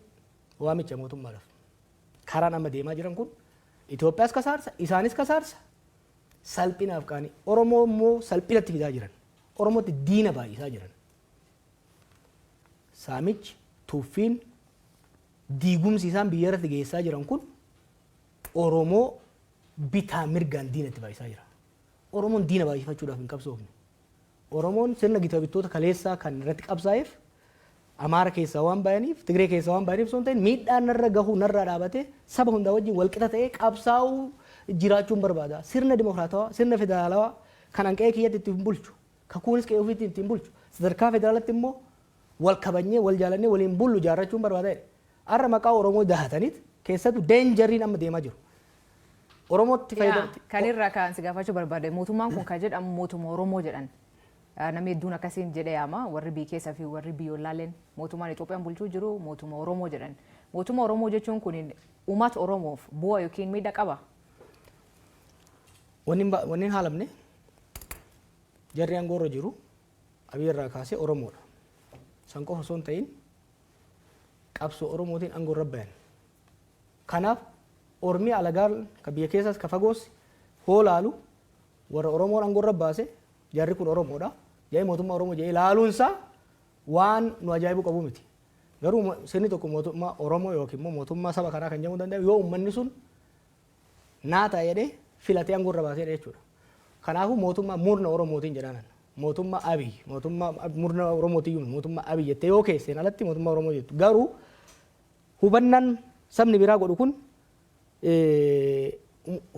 waamicha mootummaadhaaf. Karaan amma deemaa jiran kun Itoophiyaas kasaarsa, isaanis kasaarsa, salphinaaf qaanii. Oromoo immoo salphinatti fidaa jiran. Oromootti diina baay'isaa jiran. Saamichi, tuffiin, diigumsi isaan biyya irratti geessaa jiran kun Oromoo bitaa mirgaan diina itti baay'isaa jira. Oromoon diina baay'ifachuudhaaf hin qabsoofne. Oromoon sirna gita bittoota kaleessaa kan irratti qabsaa'eef Amaara keessaa waan bayaniif, Tigree keessaa waan bayaniif osoo hin ta'in, miidhaan narra gahuu narraa dhaabatee saba hundaa wajjin walqixa ta'ee qabsaa'uu jiraachuun barbaada. Sirna dimokiraatawaa, sirna federaalawaa kan an qe'ee kiyyatti ittiin bulchu, kakuunis qe'ee ofiitti ittiin bulchu, sadarkaa federaalatti immoo wal kabajnee, wal jaalannee waliin bullu jaarrachuun barbaada jedhe. Har'a maqaa Oromoo dahataniit keessattuu dangeriin amma deemaa jiru. Oromootti fayyadamti. Kan irraa kan si gaafachuu barbaade, mootummaan kun kan jedhamu mootummaa Oromoo jedhan. Namni hedduun akkasiin jedhee yaama, warri biyya keessaa fi warri biyyoolaaleen mootummaan Itoophiyaan bulchuu jiru mootummaa Oromoo jedhan. Mootummaa Oromoo jechuun kun uummata Oromoof bu'aa yookiin miidhaa qaba? Wanni hin haalamne, jarri aangoo irra jiru Abiy irraa kaasee Oromoodha. San qofa osoo hin ta'in qabsoo Oromootiin aangoo irra bayan. Kanaaf ormi alagaan ka biyya keessaas ka fagoos hoo laalu warra Oromoon aangoo irra baase, jarri kun Oromoodha jedhee mootummaa Oromoo jedhee laaluunsaa waan nu ajaa'ibuu qabu miti. Garuu sirni tokko mootummaa Oromoo yookiin immoo mootummaa saba kanaa kan jedhamuu danda'u yoo uummanni sun naa ta'a jedhee filatee aangoo irra baaseedha jechuudha. Kanaafuu mootummaa murna Oromootiin jedhanan. Mootummaa Abiy, mootummaa murna Oromootiyyuu mootummaa Abiy jettee yoo keesseen alatti mootummaa Oromoo jettu. Garuu hubannaan sabni biraa godhu kun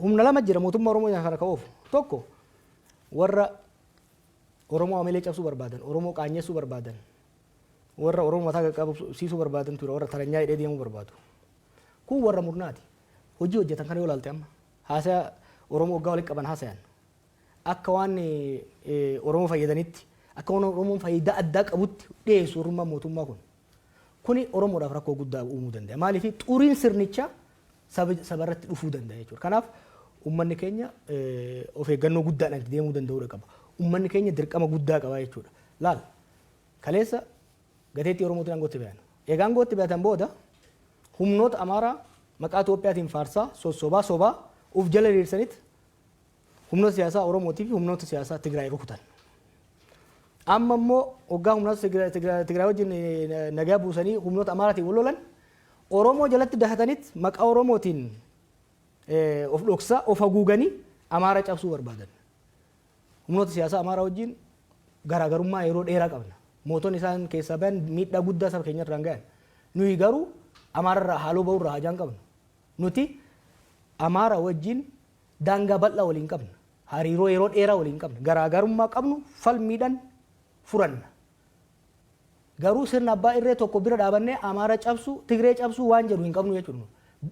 humna lama jira mootummaa Oromoo kana ka'uuf. Tokko warra Oromoo amilee cabsuu barbaadan, Oromoo qaanyessuu barbaadan, warra Oromoo mataa qaqqabsiisuu barbaadan ture, warra taranyaa hidhee deemuu barbaadu. Kun warra murnaati. Hojii hojjetan kana yoo ilaalte, amma haasaya Oromoo waggaa walitti qaban haasayan akka waan Oromoo fayyadanitti, akka waan Oromoon faayidaa addaa qabutti dhiyeessu warrummaan mootummaa kun. Kuni Oromoodhaaf rakkoo guddaa uumuu danda'a. Maaliif? Xuriin sirnichaa saba irratti dhufuu danda'a jechuudha. Kanaaf uummanni keenya of eeggannoo guddaadhaan itti deemuu danda'uudha qaba. Uummanni keenya dirqama guddaa qaba jechuudha. Laal, kaleessa gateettii Oromootiin aangootti bayan. Egaa aangootti bayatan booda humnoota Amaaraa maqaa Itoophiyaatiin faarsaa sossobaa sobaa uf jala hiriirsanitti humnoota siyaasaa Oromootii fi humnoota siyaasaa Tigraay rukutan. Amma immoo waggaa humnoota Tigraay wajjin nagaa buusanii humnoota Amaaraatiin wal lolan, Oromoo jalatti dahatanitti maqaa Oromootiin of dhoksaa of haguuganii Amaara cabsuu barbaadan. Humnoota siyaasaa Amaaraa wajjin garaagarummaa yeroo dheeraa qabna. Mootonni isaan keessaa bayan miidhaa guddaa saba keenya irraan gahan. Nuyi garuu Amaararraa haaloo bahuu irraa hajaan qabnu. Nuti Amaara wajjin daangaa bal'aa waliin qabna. Hariiroo yeroo dheeraa waliin qabna. Garaagarummaa qabnu falmiidhaan furanna. Garuu sirna abbaa irree tokko bira dhaabannee Amaara cabsuu, Tigree cabsuu waan jedhu hin qabnu jechuudha.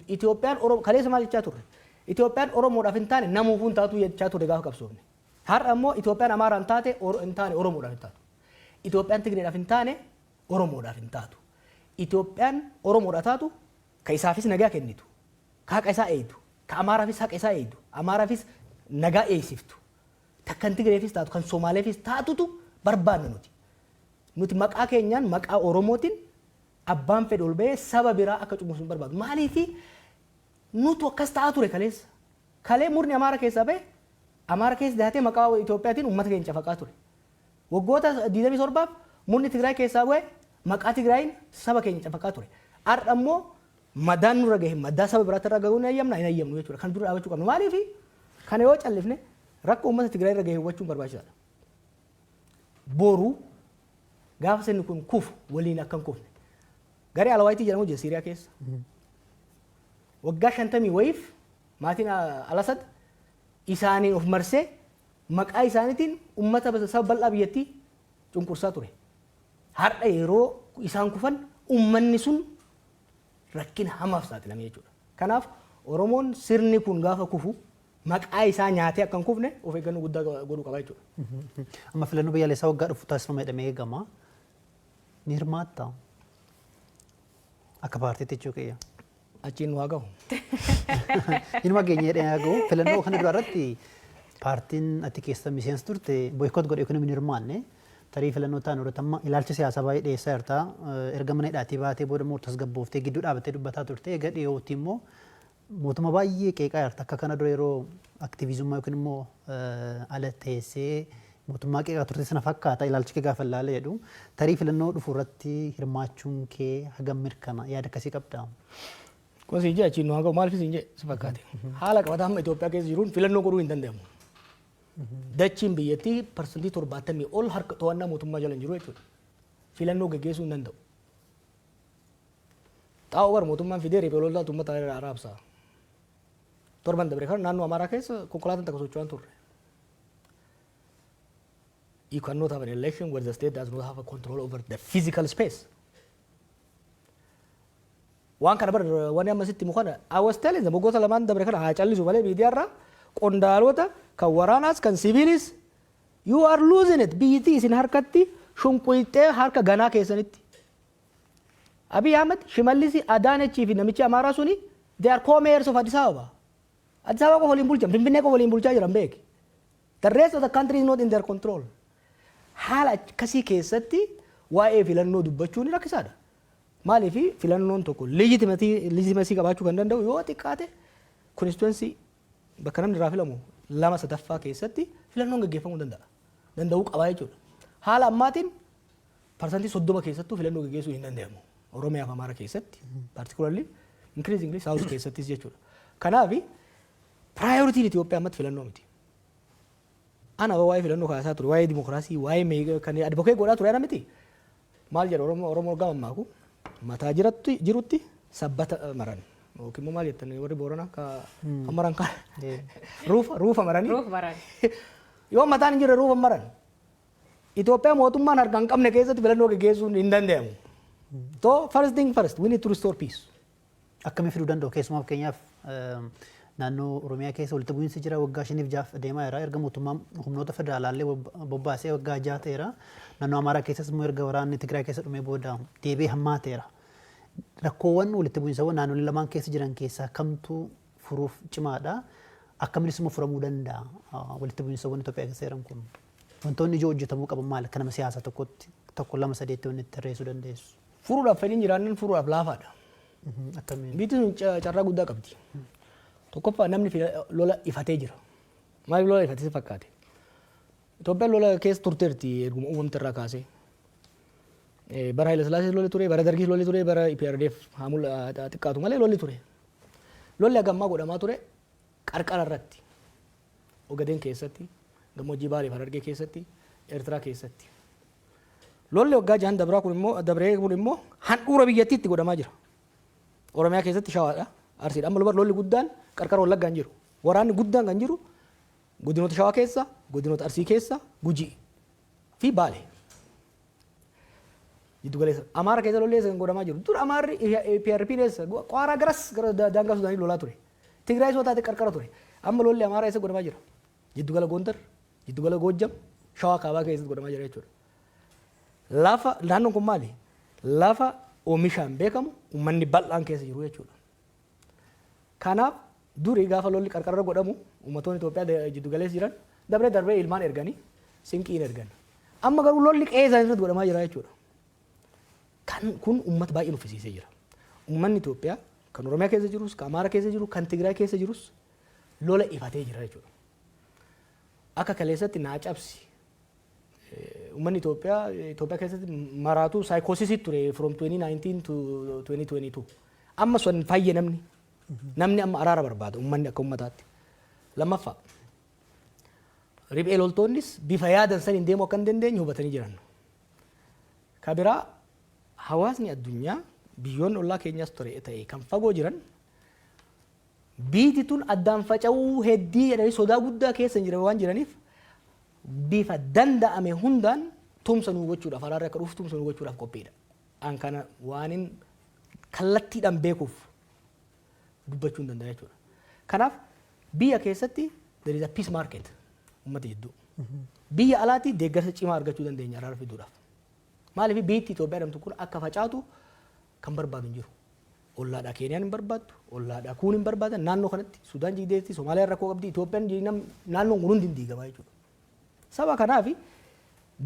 Itoophiyaan Oromoo kaleessa maal jechaa turre? Itoophiyaan Oromoodhaaf hin taane namuufuu hin taatu jechaa turre gaafa qabsoofne. Har'a immoo Itoophiyaan Amaaraan taate hin taane Oromoodhaaf hin taatu. Itoophiyaan Tigreedhaaf hin taane Oromoodhaaf hin taatu. Itoophiyaan Oromoodhaaf taatu ka isaafis nagaa kennitu, ka haqa isaa eeydu, ka Amaaraafis haqa isaa eeydu, Amaaraafis nagaa eeysiftu, kan Tigreefis taatu, kan Somaaleefis taatutu barbaanna nuti. Nuti maqaa keenyaan, maqaa Oromootiin abbaan fedhe ol bahee saba biraa akka cunqursu hin barbaadu. Maaliifi nutu akkas ta'aa ture kaleessa. Kalee murni Amaara keessaa bahe Amaara keessa dahatee maqaa Itoophiyaatiin uummata keenya cafaqaa ture. Waggoota 27f murni Tigraay keessaa bu'e maqaa Tigraayin saba keenya cafaqaa ture. Har'a immoo madaan nurra gahe madaa saba biraatti irra gahuu hin hayyamna, hin hayyamnu jechuudha. Kan dura dhaabachuu qabna. Maaliifi kana yoo callifne rakkoo uummata Tigraay irra gahe hubachuun barbaachisaadha. Boru gaafa sirni kun kufu waliin akka hin kufne. Garee Alawaayitii jedhamu jira Siiriyaa keessa. Waggaa 50 wayiif maatiin Alasad isaaniin of marsee maqaa isaaniitiin uummata saba bal'aa biyyattii cunqursaa ture. Har'a yeroo isaan kufan uummanni sun rakkina hamaaf saaxilame jechuudha. Kanaaf Oromoon sirni kun gaafa kufu maqaa isaa nyaatee akka hin kufne of eeggannoo guddaa godhuu qaba jechuudha. Amma filannoo biyyaalessaa waggaa dhufu taasifama jedhamee eegama. Ni hirmaattaa? Akka paartiitti jechuu kiyya. Achiin nu haa gahu. Inuma geenye jedhee haa gahu. Filannoo kana dura irratti paartiin ati keessa miseensa turte boycott godhe yookiin hin hirmaanne. Tarii filannoo ta'an irratti amma ilaalcha siyaasaa baay'ee dhiyeessaa jirta. Erga mana hidhaatii baatee booda immoo tasgabbooftee gidduu dhaabattee dubbataa turte. Egaa dhiyootti immoo mootummaa baay'ee qeeqaa jirta. Akka kana dura yeroo aktiivizummaa yookiin immoo ala teessee mootummaa qeeqaa turte sana fakkaata ilaalchi kee gaafa ilaala jedhu. Tarii filannoo dhufu irratti hirmaachuun kee hagam mirkana, yaada akkasii qabdaa? Kun siin jee achiin nu haa gahu, maaliif siin jee si fakkaate? Haala qabataa amma Itoophiyaa keessa jiruun filannoo godhuu hin danda'amu. Dachiin biyyattii 70% ol harka to'annaa mootummaa jala hin jiru jechuudha. Filannoo gaggeessuu hin danda'u. Xaa'oo bar mootummaan fidee riphee loltoota uummata irraa raabsa. Torban dabre kana naannoo Amaaraa keessa konkolaataan takka socho'aa hin turre. You cannot have an election where the state does not have a control over the physical space. Waan kana bar wanni amma sitti himu kana I was telling them waggoota lamaan dabre kana haa callisu malee miidiyaa irraa qondaalota kan waraanaas kan siviilis, you are losing it, biyyittii isin harkatti shunquyxee harka ganaa keessanitti. Abiy Ahmed, Shimallisi, Adaanechii fi namichi Amaaraa suni, they are co-mayors of Addis Ababa. Addis Ababa qofa waliin bulchan, Finfinnee qofa waliin bulchaa jiran beeki. The rest of the country is not in their control. Haala akkasii keessatti waa'ee filannoo dubbachuun rakkisaadha. Maaliif filannoon tokko legitimacy qabaachuu kan danda'u yoo xiqqaate constituency bakka namni irraa filamu lama sadaffaa keessatti filannoon gaggeeffamuu danda'a. Danda'uu qabaa jechuudha. Haala ammaatiin 30% keessattuu filannoo gaggeessuu hin danda'amu. Oromiyaa fi Amaara keessatti particularly, increasingly South keessattis jechuudha. Kanaaf priorityn Itoophiyaa ammatti filannoo miti. Ana waa'ee filannoo kaasaa ture, waa'ee dimokiraasii, waa'ee kan advocate godhaa ture ana miti. Maal jedha Oromoo? Oromoo gama ammaaku mataa jiratti jirutti sabbata maran yookiin immoo maal jettan warri Booranaa ka maran kan ruufa ruufa maranii. Ruuf maran. Yoo mataan hin jirre ruufa maran. Itoophiyaa mootummaan harka hin qabne keessatti filannoo gaggeessuun hin danda'amu. So first thing first, we need to restore peace. Akkamii fiduu danda'u? Keessumaa fakkeenyaaf naannoo Oromiyaa keessa walitti bu'iinsi jira, waggaa 5f 6f deemaa jira. Erga mootummaan humnoota federaalaallee bobbaasee waggaa 6 ta'eera. Naannoo Amaaraa keessas immoo erga waraanni Tigraay keessa dhumee booda deebi'ee hammaateera. Rakkoowwan walitti bu'iinsawwan naannolee lamaan keessa jiran keessaa kamtu furuuf cimaadha? Akkaminis immoo furamuu danda'a walitti bu'iinsawwan Itoophiyaa keessa jiran kun? Wantoonni ijoo hojjetamuu qaban maali? Akka nama siyaasaa tokkotti tokko, lama, sadeetti wanni itti tarreessuu dandeessu. Furuudhaaf fedhiin jiraannan furuudhaaf laafaadha. Akkamiin? Biyyi sun carraa guddaa qabdi. Tokkoffaa namni lola ifatee jira. Maaliif lola ifatee si fakkaate? Itoophiyaan lola keessa turteerti erguma uumamte irraa kaasee. Bara Haayila Sillaasee lolli ture, bara Dargis lolli ture, bara EPRDF haa xiqqaatu malee lolli ture. Lolli hagammaa godhamaa ture qarqara irratti. Ogadeen keessatti, gammoojjii Baalee fi Harargee keessatti, Eertiraa keessatti. Lolli waggaa jahan dabraa kun immoo dabree kun immoo handhuura biyyattiitti godhamaa jira. Oromiyaa keessatti Shawaadha, Arsiidha. Amma lolli guddaan qarqara Wallaggaa hin jiru. Waraanni guddaan kan jiru Godinoota Shawaa keessa, godinoota Arsii keessa, Gujii fi Baale. Jiddu galeessa. Amaara keessa lolli eessa kan godhamaa jiru? Dur Amaarri PRP eessa? Qaaraa garas gara daangaa Sudaanii lolaa ture. Tigraay soo taate qarqara ture. Amma lolli Amaaraa eessa godhamaa jira? Jiddu gala Gondar, jiddu gala Goojjam, Shawaa kaabaa keessatti godhamaa jira jechuudha. Lafa naannoon kun maali? Lafa oomishaan beekamu, uummanni bal'aan keessa jiru jechuudha. Kanaaf durii gaafa lolli qarqarra godhamu, uummattoonni Itoophiyaa jiddu galeessa jiran dabree darbee ilmaan erganii, sinqiin ergan. Amma garuu lolli qe'ee isaanii irratti godhamaa jira jechuudha. Kan kun uummata baay'ee nuffisiisee jira. Uummanni Itoophiyaa kan Oromiyaa keessa jirus, kan Amaara keessa jiru, kan Tigraay keessa jirus lola ifatee jira jechuudha. Akka kaleessatti naa cabsi. Uummanni Itoophiyaa Itoophiyaa keessatti maraatu psychosis ture from 2019 to 2022. Amma sun fayye namni. Namni amma araara barbaada, uummanni akka uummataatti. Lammaffaa, riphee loltoonnis bifa yaadan saniin deemuu akka hin dandeenye hubatanii jiran. Ka biraa, hawaasni addunyaa, biyyoonni ollaa keenyaas ture ta'e kan fagoo jiran, biiti tun addaan faca'uu heddii jedhanii sodaa guddaa keessa jiran waan jiraniif, bifa danda'ame hundaan tumsa nuu gochuudhaaf, araarri akka dhufu tumsa nuu gochuudhaaf qophiidha. An kana waanin kallattiidhaan beekuuf dubbachuu hin danda'a jechuudha. Kanaaf biyya keessatti there is a peace market uummata jidduu. Biyya alaatti deeggarsa cimaa argachuu dandeenya araara fiduudhaaf. Maaliif? Biyyi Itoophiyaa jedhamtu kun akka facaatu kan barbaadu hin jiru. Ollaadhaa Keeniyaan hin barbaaddu, ollaadhaa kuun hin barbaadan, naannoo kanatti Sudaan jigdeetti, Somaaliyaan rakkoo qabdi, Itoophiyaan, naannoon kun hundi hin diigamaa jechuudha. Saba kanaaf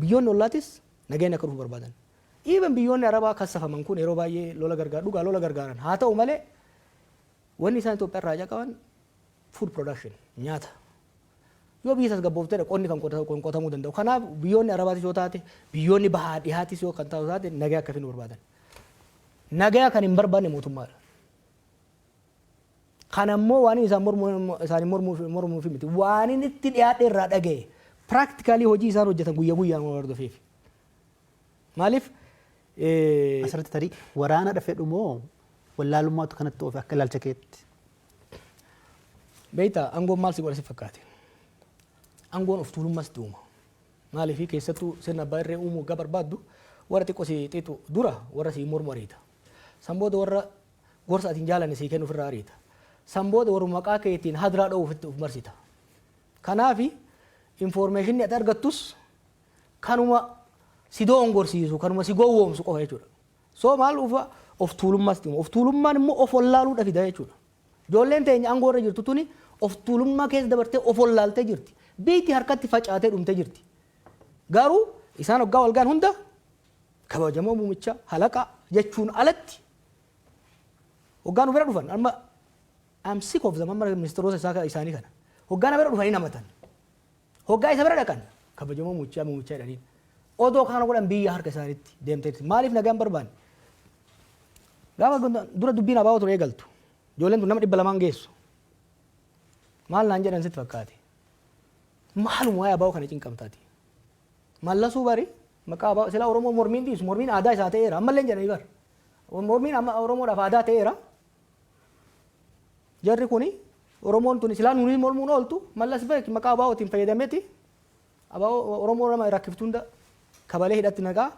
biyyoonni ollaatis nageenya akka dhufu barbaadan. Even biyyoonni Arabaa kassafaman kun yeroo baay'ee lola gargaaru, dhugaa lola gargaaran. Haa ta'u malee, wanni isaan Itoophiyaa irraa haja qaban food production, nyaata. Yoo biyyi tasgabboofteedha qonni kan qotamuu danda'u. Kanaaf biyyoonni Arabaatis yoo taate, biyyoonni bahaa dhihaatis yoo kan taatu taate, nagaa akka finu barbaadan. Nagaa kan hin barbaanne mootummaadha. Kan ammoo waan isaan mormuu isaanii mormuuf miti. Waan inni itti dhiyaadhe irraa dhaga'e, practically hojii isaan hojjetan guyyaa guyyaan waan hordofeef. Maaliif? Asirratti tarii waraana dhafedhu moo wallaalummaatu kanatti oofe akka ilaalcha keetti? Beektaa, aangoon maal si godha si fakkaate? Aangoon of tuulummaas itti uuma. Maaliif? Keessattuu sirna abbaa irree uumuu waggaa barbaaddu, warra xiqqoo si xiixu dura warra si mormu ariita. San booda warra gorsa ati hin jaalanne sii kennu ofirraa ariita. San booda warra maqaa keetiin hadiraa dha'uuf itti of marsita. Kanaafi informationni ati argattus kanuma si doongorsiisu, kanuma si gowwoomsu qofa jechuudha. So maal ufa, of tuulummaas itti uuma. Of tuulummaan immoo of wallaaluudha fida jechuudha. Ijoolleen teenya aangoo irra jirtu tuni of tuulummaa keessa dabartee of wallaaltee jirti. Biyyi harkatti facaatee dhumtee jirti. Garuu isaan hoggaa walgaan hunda kabajamoo muumicha halaqa jechuun alatti hoggaa nu bira dhufan, amma I'm sick of them, amma ministeerota isaanii kana hoggaa na bira dhufanii namatan, hoggaa isa bira dhaqan kabajamoo muumichaa muumichaa jedhaniin. Odoo kana godhan biyya harka isaaniitti deemteetti. Maaliif nagaan barbaanne? Gaafa dura dubbiin abaa'oo ture eegaltu, ijoolleen tun nama 200 geessu. Maal naan jedhan sitti fakkaate? Maaluma waa'ee abaa'oo kana cinqamtaati? Mallasuu bari maqaa abaa'oo silaa Oromoo mormiin dhiisu, mormiin aadaa isaa ta'eera ammallee hin jedhanii bar. Mormiin amma Oromoodhaaf aadaa ta'eera. Jarri kuni, Oromoon tuni silaa nuuni mormuun ooltu, Mallas beek maqaa abaa'ootiin fayyadameeti abaa'oo Oromoo nama rakkiftu hunda kabalee hidhatti nagaa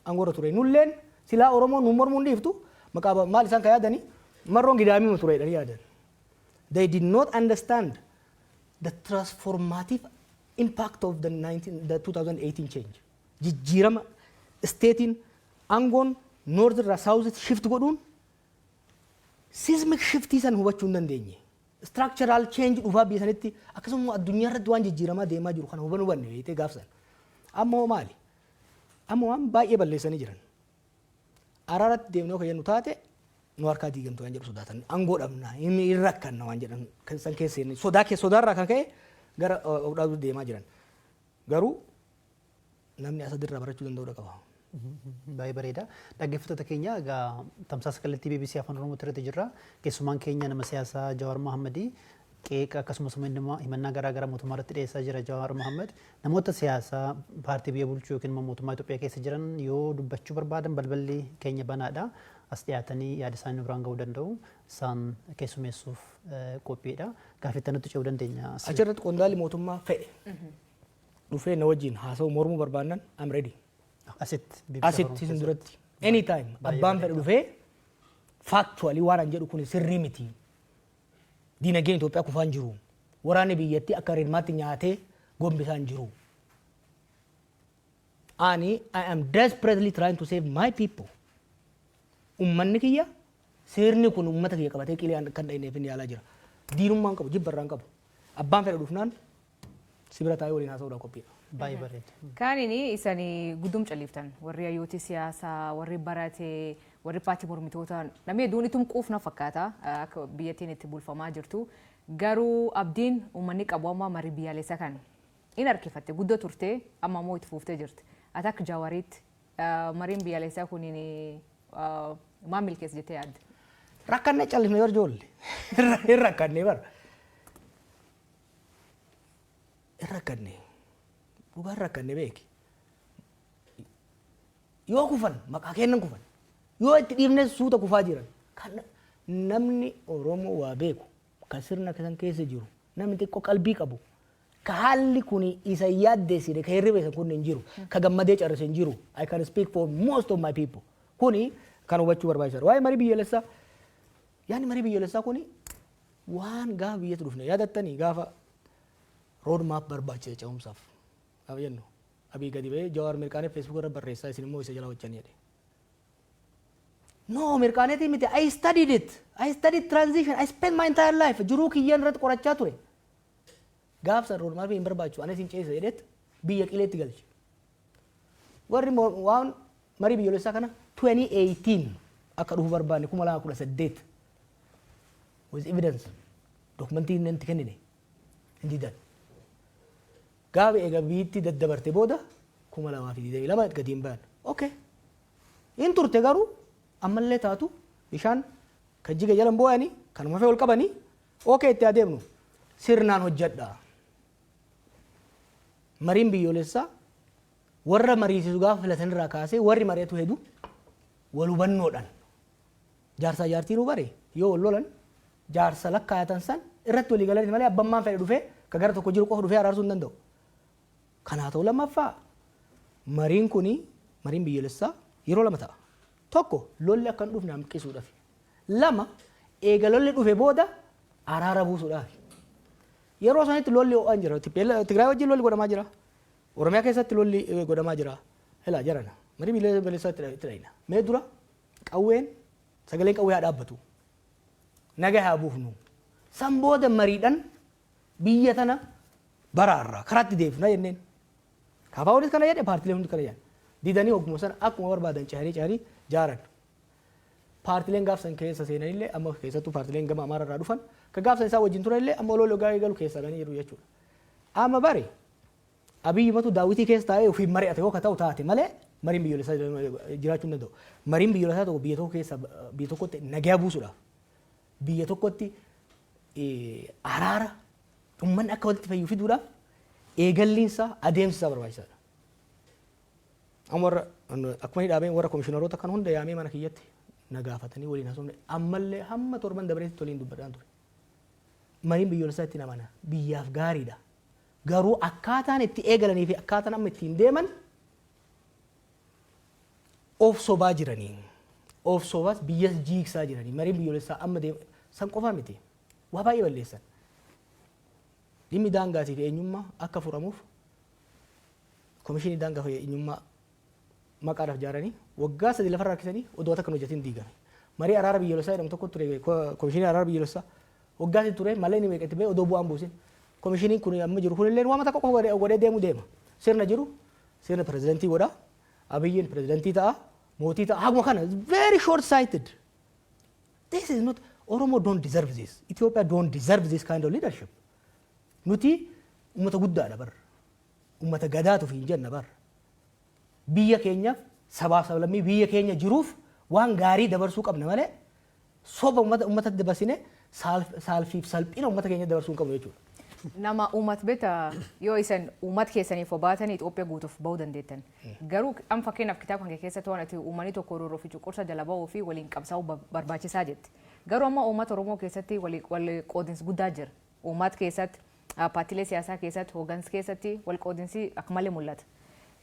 aangoorra ture. Nulleen silaa Oromoon nu mormuun dhiiftu maqaa maal isaan kan yaadanii marroon gidaamii ture jedhanii yaadan. They did not understand the transformative impact of the 2018 change. Jijjiirama stateiin aangoon north irraa south shift godhuun seismic shiftii san hubachuu hin dandeenye. Structural change dhufaa biyya sanitti, akkasuma addunyaa irratti waan jijjiiramaa deemaa jiru kana hubanuu hubanne beektee gaafsan. Amma hoo maali? Amma waan baay'ee balleessanii jiran. Araaratti deemnee kan jennu taate nu harkaa diigamtu waan jedhu sodaatan, aangoo dhabna, inni hin rakkanna waan jedhan san keessa sodaa keessa, sodaarraa kan ka'e gara of dhaabuu deemaa jiran. Garuu namni asadirraa barachuu danda'uu qaba. Baay'ee bareeda. Dhaggeeffattoota keenya, egaa tamsaasa kallattii BBC Afaan Oromoo irratti jirra. Keessumaan keenya nama siyaasaa Jawaar Mohammadii. Qeeqa akkasumas himannaa garaa garaa mootummaa irratti dhiyeessaa jira Jawaar Mohaammed. Namoota siyaasaa paartii biyya bulchuu yookiin immoo mootummaa Itoophiyaa keessa jiran yoo dubbachuu barbaadan balballi keenya banaadha. As dhiyaatanii yaada isaanii nu biraan gahuu danda'u. Isaan keessummeessuuf qophiidha. Gaaffii nutti ce'uu dandeenya. Achirratti qondaalli mootummaa fedhe dhufee na wajjin haasa'u mormuu barbaannan, I'm ready. Asitti. Asitti isin duratti. Anytime abbaan fedhe dhufee factually waan an jedhu kun sirrii miti. Diinagdeen Itoophiyaa kufaan jiru. Waraanni biyyattii akka rirmaatti nyaatee gombisaan jiru. Ani I am desperately trying to save my people. Ummanni kiyya, seerni kun ummata kiyya qabatee qilee kan dhahineef inni yaalaa jira. Diinummaan qabu, jibba irraan qabu. Abbaan fedhe dhufnaan si bira taa'ee waliin haasa'uudhaan qophiidha. Baay'ee bareeda. Kaanini isanii guddum calliiftan, warri hayyooti siyaasaa, warri barate, warri paartii mormitoota, namni hedduun itum quufna fakkaata akka biyyattiin itti bulfamaa jirtu. Garuu abdiin uummanni qabu amma marii biyyaalessaa kan in harkifatte guddoo turte, amma immoo itti fuuftee jirti. Ati akka Jawaariitti mariin biyyaalessaa kuniin maal milkeessa jettee yaadde? Rakkannee callisne bar ijoollee. Hin rakkannee bar. Hin rakkannee. Dhugaan rakkannee beeki. Yoo kufan maqaa kennan kufan. Yoo itti dhiifne suuta kufaa jiran. Kan namni Oromoo waa beeku, kan sirna kan keessa jiru, namni xiqqoo qalbii qabu, ka haalli kun isa yaaddeessine, ka hirriba isa kun hin jiru, ka gammadee carrise hin jiru. I can speak for most of my people. Kuni kan hubachuu barbaachisaadha. Waa'ee marii biyyaalessaa, yaadni marii biyyaalessaa kuni waan gaafa biyyatti dhufne yaadattanii, gaafa road map barbaachisa ce'umsaaf gaafa jennu, Abii gadi ba'ee Jawaar mirqaanee Facebook irra barreessaa, isin immoo isa jala hojjanii jedhe. No, mirqaaneetii miti. I studied it. I studied transition. I spent my entire life. Jiruu kiyyaan irratti qorachaa ture. Gaaf san road map hin barbaachisu. Anis hin ceesa jedheet biyya qileetti galche. Warri waan marii biyyoolessaa kana 2018 akka dhufu barbaanne, 2018, with evidence, dokumentii inni itti kennine hin didan. Gaafa eega biyyatti daddabarte booda 2022 gadi hin bayan. Okay. Hin turte, garuu ammallee taatu bishaan kan jiga jalan boo'anii kanuma fee ol qabanii, okay, itti adeemnu sirnaan hojjedha. Mariin biyyoolessaa warra mariisisu gaafa filatan irraa kaasee warri mari'atu hedu wal hubannoodhaan, jaarsaa jaartiin bare yoo wal lolan jaarsa lakkaayatan san irratti walii galanii malee abbammaan fedhe dhufee ka gara tokko jiru qofa dhufee araarsuu hin danda'u. Kanaa ta'u, lammaffaa mariin kuni, mariin biyyoolessaa yeroo lama ta'a. Tokko, lolli akka hin dhufne hanqisuudhaaf. Lama, eega lolli dhufe booda araara buusuudhaaf. Yeroo sanitti lolli ho'aan jira. Tigraay wajjin lolli godhamaa jira. Oromiyaa keessatti lolli godhamaa jira. Ilaa jarana. Marii biyyoolessaa itti dhayina. Mee dura qawween, sagaleen qawwee haa dhaabbatu. Nagaa haa buufnu. San booda mariidhaan biyya tana baraarraa karaatti deebifna jenneen. KFOnis kana jedhe, paartileen hundi kana jedhan. Didanii hogguma sana akkuma barbaadan cehanii cehanii jaaran. Paartileen gaafsan keessa seenanillee, amma keessattuu paartileen gama Amaara irraa dhufan ka gaafsan isaa wajjin turanillee, amma oloo logaa eegalu keessaa ganii jiru jechuudha. Amma bari Abiyyi matu daawwitii keessa taa'ee ofiin mari'ate yoo ka ta'u taate malee mariin biyyoolessaa jiraachuu hin danda'u. Mariin biyyoolessaa tokko biyya tokko keessa, biyya tokkotti nagaa buusuudhaaf, biyya tokkotti araara, uummanni akka walitti fayyu fiduudhaaf eegalliinsaa, adeemsi isaa barbaachisaadha. Amma warra akkuma inni dhaabeen warra komishiinaroota kan hunda yaamee mana kiyyatti na gaafatanii waliin haasofne, ammallee hamma torban dabareetti waliin dubbadhaan ture. Mariin biyyoolessaa itti amana, biyyaaf gaariidha. Garuu akkaataan itti eegalanii fi akkaataan amma ittiin deeman of sobaa jiranii. Of sobaas biyyas jiigsaa jiranii. Mariin biyyoolessaa amma deema san qofaa miti. Waa baay'ee balleessan. Dhimmi daangaatii fi eenyummaa akka furamuuf komishinii daangaa fi eenyummaa maqaadhaaf ijaaranii waggaa 3 lafarra harkisanii odoo takka hin hojjetin diigame. Marii araara biyyoolessaa jedhamu tokko ture, komishinii araara biyyoolessaa waggaa 3 ture malee inni meeqa itti ba'e odoo bu'aan buusin. Komishiniin kun amma jiru kunillee waan takka qofa godhee deemu deema. Sirna jiru sirna pirezidantii godha. Abiyyiin pirezidantii ta'a. Mootii ta'a. Haguma kana very short sighted. This is not Oromo, don't deserve this. Ethiopia don't deserve this kind of leadership. Nuti uummata guddaadha bar. Uummata gadaatu hin jenna bar. Biyya keenyaaf, sabaaf sablammii biyya keenya jiruuf waan gaarii dabarsuu qabna malee soba uummatatti dabarsine Saalfiif salphina uummata keenya dabarsuu hin qabnu jechuudha. Nama uummata beekta, yoo isan uummata keessaniif obaatan Itoophiyaa guutuuf bahuu dandeettan. Garuu amma fakkeenyaaf kitaaba kan keessatti waan ati uummanni tokko roorroo fi cunqursa jala bahuu fi waliin qabsaa'uu barbaachisaa jetti. Garuu amma uummata Oromoo keessatti wal qoodinsi guddaa jira. Uummata keessatti, paartiilee siyaasaa keessatti, hooggansa keessatti wal qoodinsi akka malee mul'ata.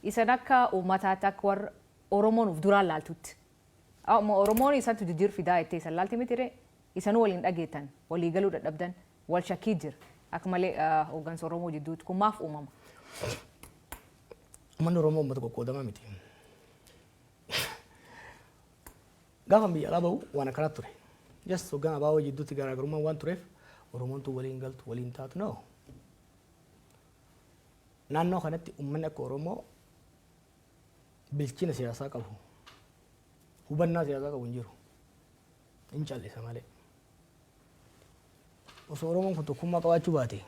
Isan akka uummataatti, akka warra Oromoon uf duraan laaltutti. Amma Oromoon isantu jijjiir fidaa jettee isan laalti miti ree? Isanuu waliin dhageettan, walii galuu dadhabdan, wal shakkii jira. Akka malee hooggansa Oromoo jidduutti kun maaf uumama? Uummanni Oromoo uummata qoqqoodamaa miti. Gaafa biyya alaa bahu waan akkanaa ture. Just hoggaan abaaboo jidduutti garaagarummaan waan tureef Oromoon tun waliin galtu, waliin taatu, no. Naannoo kanatti uummanni akka Oromoo bilchina siyaasaa qabu, hubannaa siyaasaa qabu hin jiru. Hin callisa malee. Osoo Oromoon kun tokkummaa qabaachuu baate,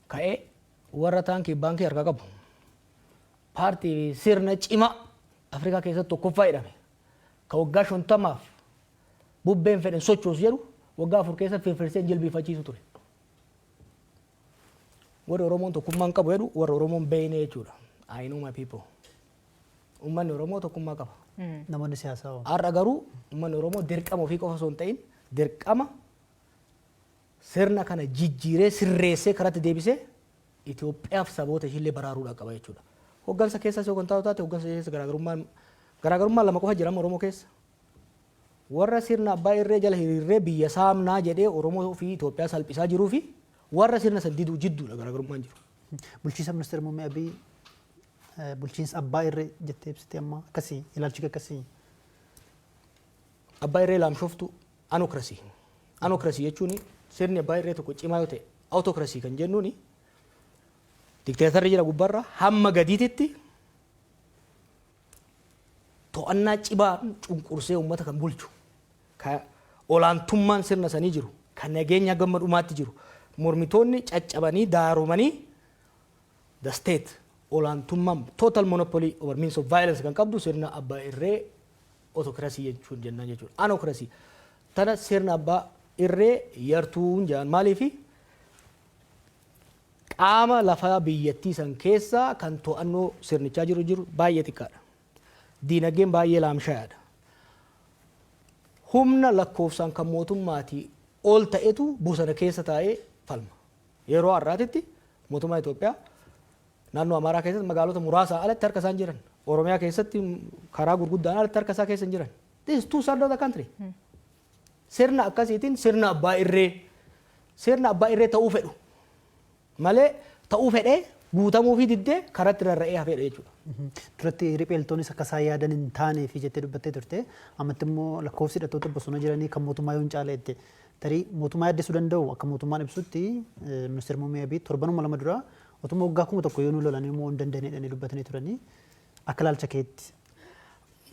ka'ee warra taankii baankii harkaa qabu, paartii sirna cimaa Afrikaa keessatti tokkoffaa jedhame, ka waggaa 50f bubbeen fedhan sochoosu jedhu, waggaa 4 keessa firfirsee jilbiifachiisu ture. Warri Oromoon tokkummaan qabu jedhu warra Oromoon beeyne jechuudha. I know my people. Uummanni Oromoo tokkummaa qaba. Namoonni siyaasaa hoo? Har'a garuu uummanni Oromoo dirqama ofii qofa osoo hin ta'in, dirqama sirna kana jijjiiree, sirreessee, karatti deebisee Itoophiyaaf saboota ishiillee baraaruudhaa qaba jechuudha. Hoggansa keessas yoo kan taatu taate, hoggansa keessa garaagarummaan lama qofa jira amma Oromoo keessa. Warra sirna abbaa irree jala hiriirree biyya saamnaa jedhee Oromoo fi Itoophiyaa salphisaa jiruu fi warra sirna san diduu jidduudha garaagarummaan jiru. Bulchiinsa Ministeera Muummee Abiy bulchiinsa abbaa irree jettee ibsite, amma akkasii ilaalchi kee akkasii? Abbaa irree laamshoftu, anocracy. Anocracy jechuun sirni abbaa irree tokko cimaa yoo ta'e, autocracy kan jennuun dikteetarri jira gubbaarra hamma gadiititti to'annaa cimaan cunqursee uummata kan bulchu, ka olaantummaan sirna sanii jiru, kan nageenya gamma dhumaatti jiru, mormitoonni caccabanii daaromanii, the state olaantummaan total monopoly over means of violence kan qabdu sirna abbaa irree autocracy jechuun jennaan jechuudha. Anocracy tana sirna abbaa irree yartuun jedhan. Maaliifi? Qaama lafaa biyyattii san keessa kan to'annoo sirnichaa jiru baay'ee xiqqaadha. Diinagdeen baay'ee laamshayaadha. Humna lakkoofsaan kan mootummaatii ol ta'etu bosona keessa taa'ee falma. Yeroo har'aatitti mootummaa Itoophiyaa naannoo Amaaraa keessatti magaalota muraasaa alatti harka isaan jiran. Oromiyaa keessatti karaa gurguddaan alatti harka isaa keessa hin jiran. This is two third of the country. Sirna akkasiitiin sirna abbaa irree ta'uu fedhu malee, ta'uu fedhee guutamuu fi diddee karatti rarra'ee hafeedha jechuudha. Duratti ripheeltoonis akka isaan yaadan hin taane fi jettee dubbattee turte. Ammatti immoo lakkoofsi hidhattoota bosona jiranii kan mootummaa yoo hin caale jette. Tarii mootummaa yaaddessuu danda'u. Akka mootummaan ibsutti, Ministeerri Muummee Abiy torbanuma 2 dura otuma waggaa 1000 yoo nu lolanii immoo hin dandeenye jedhanii dubbatanii turanii. Akka ilaalcha keetti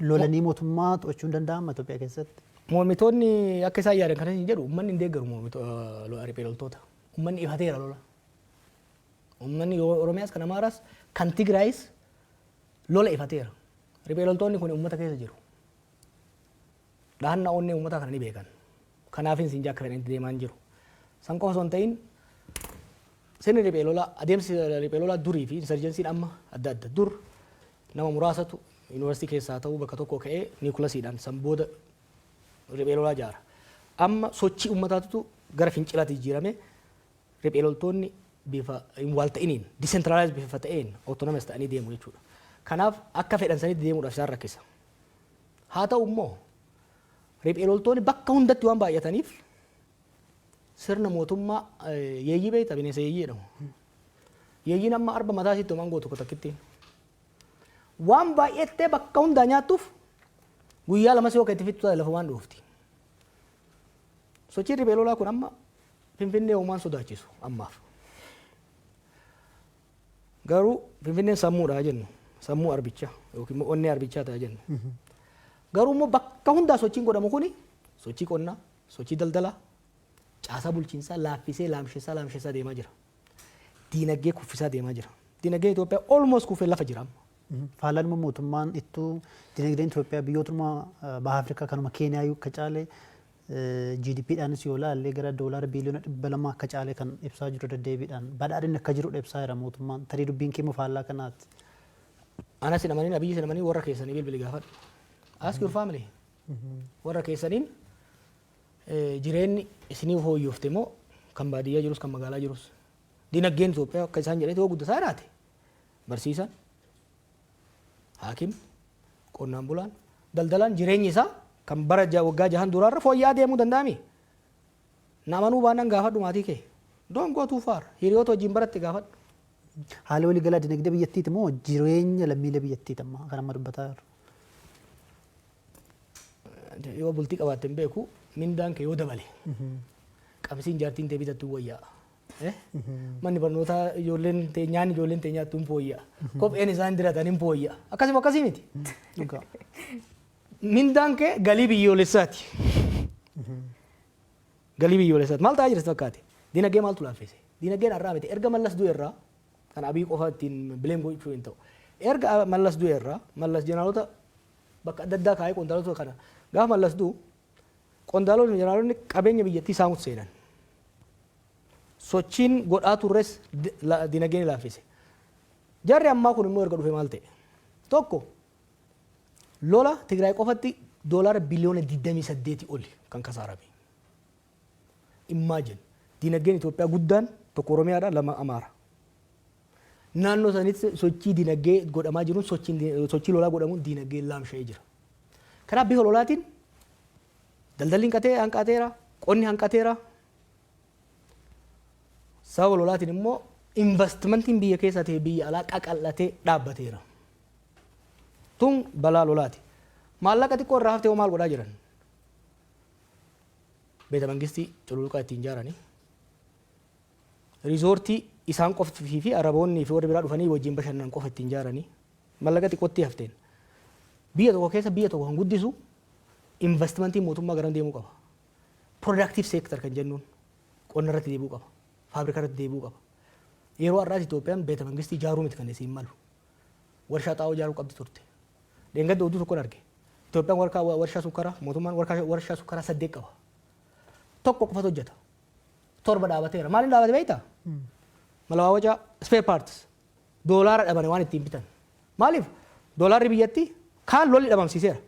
lolanii mootummaa to'achuu hin danda'ama Itoophiyaa keessatti? Mormitoonni akka isaan yaadan kana hin jedhu. Uummanni hin deeggaru mormitoota, riphee loltoota. Uummanni ifateera lola. Uummanni Oromiyaas, kan Amaaraas, kan Tigraayis lola ifateera. Riphee loltoonni kun uummata keessa jiru. Dhahannaa onnee uummataa kana ni beekan. Kanaafin siin akka fedhanitti deemaa hin jiru. San qofa osoo hin ta'in, sirni riphee lolaa, adeemsi riphee lolaa durii fi insurgencyn amma adda adda. Dur nama muraasatu yuunivarsiitii keessaa ta'uu bakka tokko ka'ee nucleusiidhaan san booda riphee lolaa ijaara. Amma sochii uummataatu gara fincilaatti jijjiirame. Riphee loltoonni bifa hin waalta'iniin, decentralized bifa ta'een, autonomous ta'anii deemu jechuudha. Kanaaf akka fedhan sanitti deemuudhaaf isaan rakkisa. Haa ta'u immoo, riphee loltoonni bakka hundatti waan baay'ataniif sirna mootummaa yeeyyii beekta, bineensa yeeyyii jedhamu. Yeeyyiin amma arba mataa isiitti homaan gootu takkittiin. Waan baay'attee bakka hundaa nyaattuuf guyyaa lamas yoo itti fixxu taate lafa waan dhoofti. Sochiin riphee lolaa kun amma Finfinnee homaan sodaachisu ammaaf. Garuu Finfinneen sammuudha jennu. Sammuu arbichaa yookiin immoo onnee arbichaa ta'a jennu. Garuu immoo bakka hundaa sochiin godhamu kuni sochii qonnaa, sochii daldalaa, caasaa bulchiinsaa laaffisee, laamsessaa laamsessaa deemaa jira. Diinagdee kuffisaa deemaa jira. Diinagdeen Itoophiyaa almost kufee lafa jira amma. Faallaan immoo mootummaan ittuu dinagdeen Itoophiyaa biyyootuma baha Afrikaa kanuma Keeniyaa akka caale GDP dhaanis yoo ilaalle gara doolaara biiliyoona 200 akka caale kan ibsaa jiru, deddeebiidhaan badhaadhinni akka jirudha ibsaa jira mootummaan. Tarii dubbiin keemmoo faallaa kanaati. Anas hin amanin, Abiyyi hin amanin, warra keessanii bilbili gaafadhu. Ask your family. Warra keessaniin jireenyi isinii fooyyofte moo, kan baadiyyaa jirus kan magaalaa jirus? Dinagdeen Itoophiyaa akka isaan jedhetti yoo guddataa jiraate, barsiisan, haakim, qonnaan bulaan, daldalaan jireenyi isaa kan bara waggaa 6n duraarra fooyya'aa deemuu danda'ami. Na amanuu baannaan gaafadhu maatii kee. Don't go too far. Hiriyoota wajjin baratte gaafadhu. Haala waliigalaa dinagdee biyyattiiti moo jireenya lammiilee biyyattiiti amma kan amma dubbataa jiru? Yoo bultii qabaatte hin beeku, mindaan kee yoo dabale, qabsiin jaartiin tee bitattu wayyaa. Manni barnootaa ijoolleen tee nyaanni ijoolleen tee nyaattu hin fooyya'a. Kopheen isaan diratan hin fooyya'a. Akkasuma akkasii miti. Dhugaa. Mindaan kee galii biyyoolessaati. Galii biyyoolessaati. Maal ta'aa jira sitti fakkaate? Dinagdee maaltu laaffise? Dinagdeen har'aa miti. Erga Mallas du'e irraa, kan Abiy qofa ittiin blame gochuu hin ta'u. Erga Mallas du'e irraa, Mallas jeneraalota bakka adda addaa kaa'ee, qondaalota kana, gaafa Mallas du'u qondaalonni jeneraalonni qabeenya biyyattii saamutti seenan. Sochiin godhaa turres dinagdee ni laaffise. Jarri ammaa kun immoo erga dhufe maal ta'e? Tokko, lola Tigraay qofatti doolaara biliyoona 28 oli kan kasaarame. Imagine, dinagdeen Itoophiyaa guddaan tokko Oromiyaadha, lama Amaara. Naannoo sanitti sochii dinagdee godhamaa jiruun, sochii lolaa godhamuun dinagdeen laamsha'ee jira. Kanaaf bifa lolaatiin daldalli hanqatee hanqateera, qonni hanqateera. Sababa lolaatiin immoo investimentiin biyya keessaa ta'e biyya alaa qaqal'atee dhaabbateera. Tun balaa lolaati. Maallaqa xiqqoo irraa haftee hoo maal godhaa jiran? Beeta mangistii cululuqaa ittiin ijaaranii, riizoortii isaan qoftii fi Araboonni fi warri biraa dhufanii wajjin bashannanan qofa ittiin ijaaranii, maallaqa xiqqootti hafteen. Biyya tokko keessa biyya tokko kan guddisu investimentiin mootummaa garam deemuu qaba? Productive sector kan jennuun qonna irratti deebi'uu qaba. Faabrika irratti deebi'uu qaba. Yeroo har'aas Itoophiyaan beeta mangistii ijaaruu miti kan isiin malu. Warshaa xaa'oo ijaaruu qabdi turte. Dheengadda oduu tokkon arge. Itoophiyaan warshaa sukkaraa, mootummaan warshaa sukkaraa saddeet qaba. Tokko qofatu hojjeta. Torba dhaabateera. Maaliin dhaabate beektaa? Malawaawacaa, spare parts. Doolaara dhabane waan ittiin bitan. Maaliif? Doolaarri biyyattii kaan lolli dhabamsiiseera.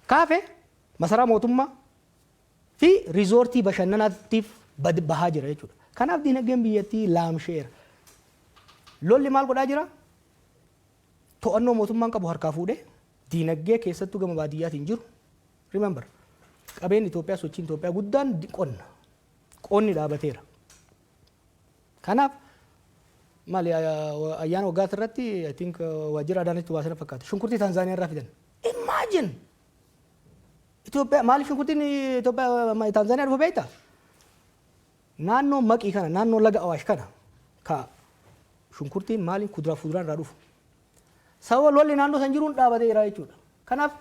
Kaafe masaraa mootummaa fi riizoortii bashannanaatiif bahaa jira jechuudha. Kanaaf diinagdeen biyyattii laamsheera. Lolli maal godhaa jira? To'annoo mootummaan qabu harkaa fuudhee diinagdee keessattuu gama baadiyyaatiin jiru. Remember, qabeenyi Itoophiyaa, sochiin Itoophiyaa guddaan qonna. Qonni dhaabateera. Kanaaf maali, ayyaana waggaati irratti, I think waajjira Adaanachitti baasana fakkaata. Shunkurtii Taanzaaniyaa irraa fidan. Imagine! Itoophiyaa maaliif shunkurtiin Itoophiyaa Taanzaaniyaa dhufu beektaa? Naannoo Maqii kana, naannoo laga Awaash kana ka shunkurtiin maaliin kuduraa fuduraan irraa dhufu. Sababa lolli naannoo san jiruun dhaabatee jira jechuudha. Kanaaf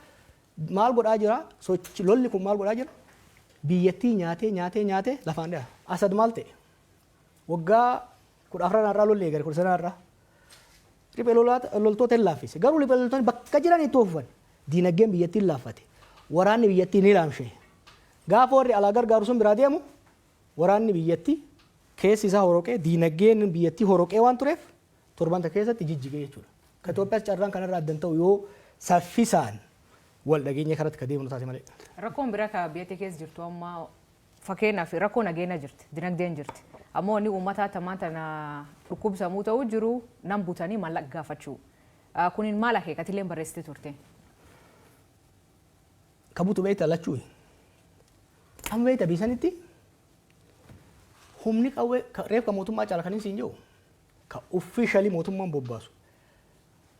maal godhaa jira? Sochi lolli kun maal godhaa jira? Biyyattii nyaatee nyaatee nyaatee lafaan dhaha. Asad maal ta'e? Waggaa 14 irraa lolli eegale, 15 irraa. Riphee loltoota hin laaffise. Garuu riphee loltoonni bakka jiran itti fufan. Diinagdeen biyyattii hin laaffate. Waraanni biyyattii ni laamshe. Gaafa warri alaa gargaaru sun biraa deemu, waraanni biyyattii keessi isaa horoqee, diinagdeen biyyattii horoqee waan tureef torban takka keessatti jijjigee jechuudha. Ka Itoophiyaas carraan kanarraa addan ta'u yoo saffisaan wal dhageenya kanatti ka deemnu taate malee. Rakkoon biraa ka biyya keessa jirtu amma, fakkeenyaaf rakkoo nageenya jirti, dinagdeen jirti. Ammoo inni uummataa tamaan tana dhukkubsamuu ta'uu jiru nam butanii maallaqa gaafachuu. Kunin maal akeekatillee barreessite turte? Ka butu beekta lachuu. Amma beekta, biisanitti humni qawwee reef ka mootummaa caala kan siin jiru ka officially mootummaan bobbaasu.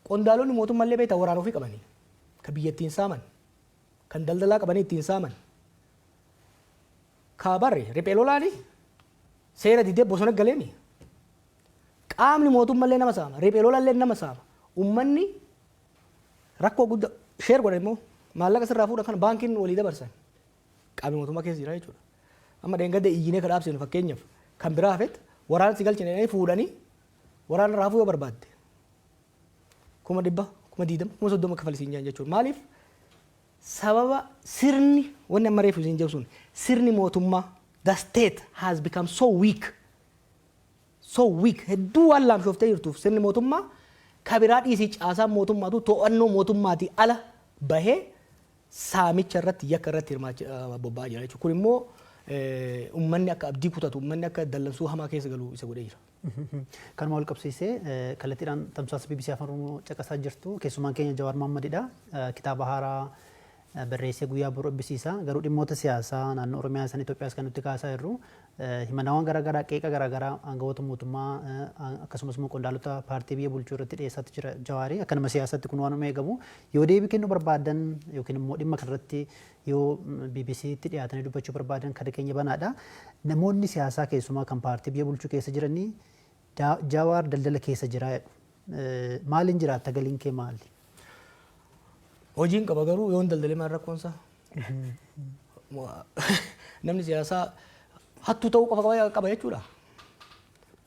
Qondaalonni mootummaallee beekta waraana ofii qabanii ka biyya ittiin saaman, kan daldalaa qabanii ittiin saaman. Ka barre riphee lolaani seera didee bosona galeemi. Qaamni mootummaallee nama saama, riphee lolallee nama saama. Uummanni rakkoo guddaa share godhan immoo maallaqa sirraa fuudhan kana baankiin walii dabarsan. Qaamni mootummaa keessa jira jechuudha. Amma dheengadda iyyinee ka dhaabsinu, fakkeenyaaf kan biraa hafetti, waraana si galchine jedhanii fuudhanii waraana irraa hafuu yoo barbaadde 100,000, 20,000, 30,000 kafalisiin jedhan jechuudha. Maaliif? Sababa sirni, wanni amma reefu isin jedhu sun, sirni mootummaa, the state has become so weak, so weak, hedduu waan laamshooftee jirtuuf, sirni mootummaa kabiraa dhiisii, caasaan mootummaatu to'annoo mootummaatii ala bahee saamicha irratti, yakka irratti hirmaachaa bobba'aa jira jechuudha. Kun immoo uummanni akka abdii kutatu, uummanni akka dallansuu hamaa keessa galu isa godhee jira. Kanuma wal qabsiisee, kallattiidhaan tamsaasa BBC Afaan Oromoo caqasaa jirtu. Keessumaan keenya Jawaar Mohammadidha. Kitaaba haaraa barreessee guyyaa boru eebbisiisa. Garuu dhimmoota siyaasaa naannoo Oromiyaa san Itoophiyaas kan nuti kaasaa jirru, himannaawwan garaagaraa, qeeqa garaagaraa aangawoota mootummaa akkasumas immoo qondaalota paartii biyya bulchuu irratti dhiyeessaatti jira Jawaarii. Akka nama siyaasaatti kun waan eegamu, yoo deebii kennuu barbaadan yookiin immoo dhimma kanarratti yoo BBCtti dhiyaatanii dubbachuu barbaadan, kan keenya banaadha. Namoonni siyaasaa, keessumaa kan paartii biyya bulchuu keessa jiranii, Jawaar daldala keessa jira jedhu. Maaliin jiraatta? Galiin kee maali? Hojiin qaba, garuu yoon daldalee maal rakkoonsaa? Namni siyaasaa hattuu ta'uu qofa qaba jechuudha.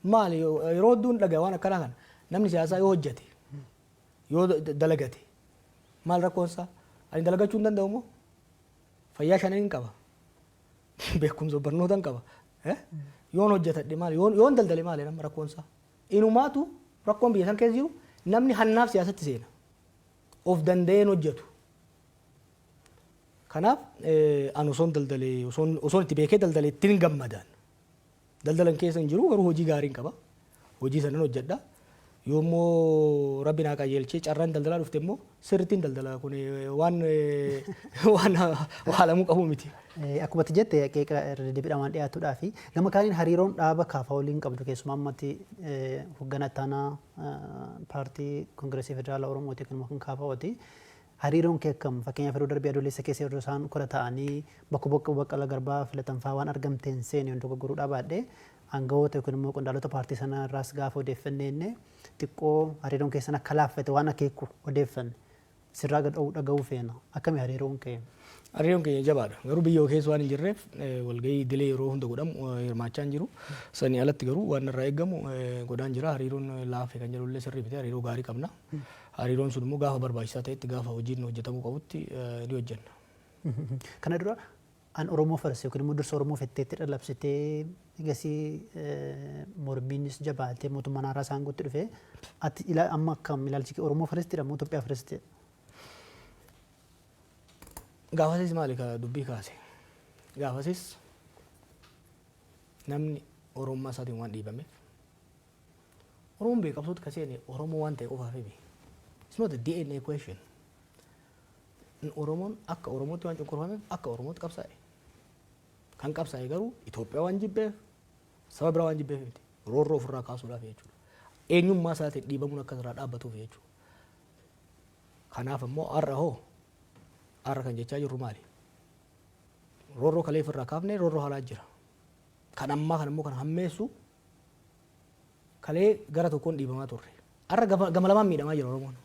Maali, yeroo hedduun dhagaa waan akkanaa kana, namni siyaasaa yoo hojjete, yoo dalagate maal rakkoonsaa? Ani dalagachuu hin danda'u moo? Fayyaa shaniin qaba. Beekumsa barnoota hin qaba. Yoon hojjetadhe maali? Yoon daldale maali nama rakkoonsaa? Inumaatu rakkoon biyya san keessa jiru, namni hannaaf siyaasatti seena. Of danda'een hojjetu. Kanaaf ani osoon daldalee, osoon itti beekee daldalee ittiin gammadaan. Daldalan keessa hin jiru, garuu hojii gaariin qaba. Hojii sanan hojjedha. Yoommoo Rabbi naa qajeelchee carraan daldalaa dhufte immoo sirrittiin daldala, kun waan haalamuu qabu miti. Akkuma ati jette, qeeqa irra deddeebiidhaan waan dhiyaatuudhaa fi gama kaaniin hariiroon dhaaba KFO waliin qabdu, keessumaa ammatti hoogganaa ittaanaa paartii Koongireesii Federaalaa Oromooti kan KFOti. Hariiroon kee akkam? Fakkeenyaaf, yeroo darbee Adoolessa keessa yeroo isaan kora ta'anii bakka bakka Baqqalaa Garbaa filatan fa'aa waan argamteen seene yoon dogoggoruu dhabaadhe, aangawoota yookiin immoo qondaalota paartii sanaa irraas gaafa odeeffannee xiqqoo hariiroon keessan akka laaffate waan akeeku odeeffanne. Sirraa dhaga'uu feena. Akkami hariiroon kee? Hariiroon keenya jabaadha. Garuu biyya keessa waan hin jirreef walgahii idilee yeroo hunda godhamu hirmaachaa hin jiru. Sanii alatti garuu waan irraa eegamu godhaan jira. Hariiroon laafe kan jedhu illee sirrii miti. Hariiroo gaarii qabna. Hariiroon sun immoo gaafa barbaachisaa ta'etti, gaafa hojiin hojjetamuu qabutti ni hojjenna. Kana dura an Oromoo first yookiin immoo dursa Oromoo fetteetti dhalabsitee, egasii mormiinis jabaatee mootummaan haaraa isaan guutti dhufe, ati amma akkam ilaalchi kee? Oromoo firstidha moo Itoophiyaa firstidha? Gaafasis maali ka dubbii kaase? Gaafasis namni Oromummaa isaatiin waan dhiibameef, Oromoon beekamsuutti ka seene Oromoo waan ta'e qofaaf himi. It's not a DNA question. Oromoon akka Oromootti waan cunqurfameef akka Oromootti qabsaa'e. Kan qabsaa'e garuu Itoophiyaa waan jibbeef, saba biraa waan jibbeef miti. Roorroo ofirraa kaasuudhaaf jechuudha. Eenyummaa isaatiin dhiibamuun akka irraa dhaabbatuuf jechuudha. Kanaaf immoo har'a hoo, har'a kan jechaa jirru maali? Roorroo kalee ofirraa kaafnee roorroo haaraa jira. Kan ammaa kan immoo kan hammeessu, kalee gara tokkoon dhiibamaa turre. Har'a gama lamaan miidhamaa jira Oromoon.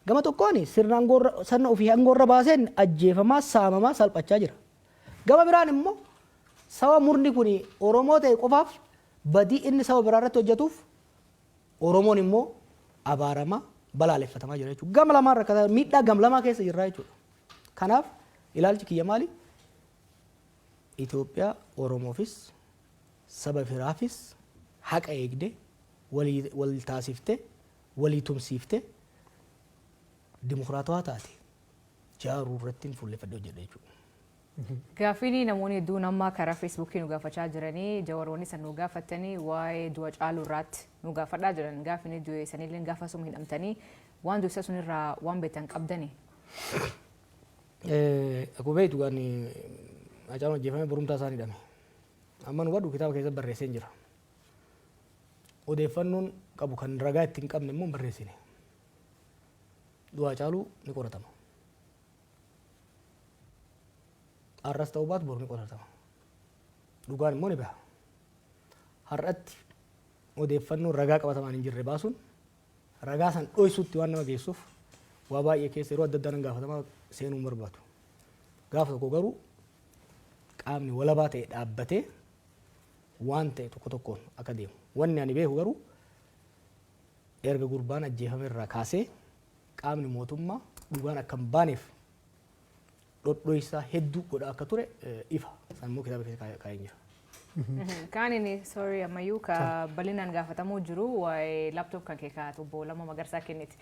Gama tokkoon sirna aangoorra, sirna ofii aangoorra baaseen ajjeefamaa, saamamaa, salphachaa jira. Gama biraan immoo saba murni kun Oromoo ta'e qofaaf badii inni saba biraa irratti hojjetuuf Oromoon immoo abaaramaa, balaaleffatamaa jira jechuudha. Gama lamaan rakkataa, miidhaa gam lamaa keessa jirra jechuudha. Kanaaf ilaalchi kiyya maali? Itoophiyaa Oromoofis saba biraafis haqa eegde, walii wal taasifte, walii tumsiifte, dimokiraatawaa taate jaaruu irratti fuulleffadhee hojjedha jechuudha. Gaaffiin namoonni hedduun amma karaa Feesbuukii nu gaafachaa jiranii, Jawaroonni san nu gaafatanii, waa'ee du'a Caaluu irraatti nu gaafadhaa jiran. Gaaffiin du'e sanillee gaafa suma hidhamtanii, waan du'e sun irraa waan beektan qabdanii. Akkuma beektu, gaan Hacaaluun ajjeefamee borumtaa isaan hidhame. Amma nu hubadhu, kitaaba keessatti barreessee jira. Odeeffannoon qabu kan ragaa itti hin qabne immoo hin barreessine. Du'a Hacaaluu ni qoratama. Har'as ta'uu baatu boru ni qoratama. Dhugaan immoo ni baha. Har'atti odeeffannoo ragaa qabatamaan hin jirre baasuun ragaa san dhoysuutti waan nama geessuuf, waa baay'ee keessa yeroo adda addaa nan gaafatamaa, seenuu hin barbaadu. Gaafa tokko garuu qaamni walabaa ta'e dhaabbatee waan ta'e tokko tokkoon akka deemu. Wanni ani beeku garuu, erga gurbaan ajjeefame irraa kaasee qaamni mootummaa dhugaan akka hin baaneef Dhodhoisaa hedduu godhaa akka ture ifa. San immoo kitaaba keessa kaa'een jira. Kaan inni, sorry, ammayyuu ka bal'inaan gaafatamuu jiru waa'ee laptop kan kee kaa'atu obbo Lammaa Magarsaa kenniti.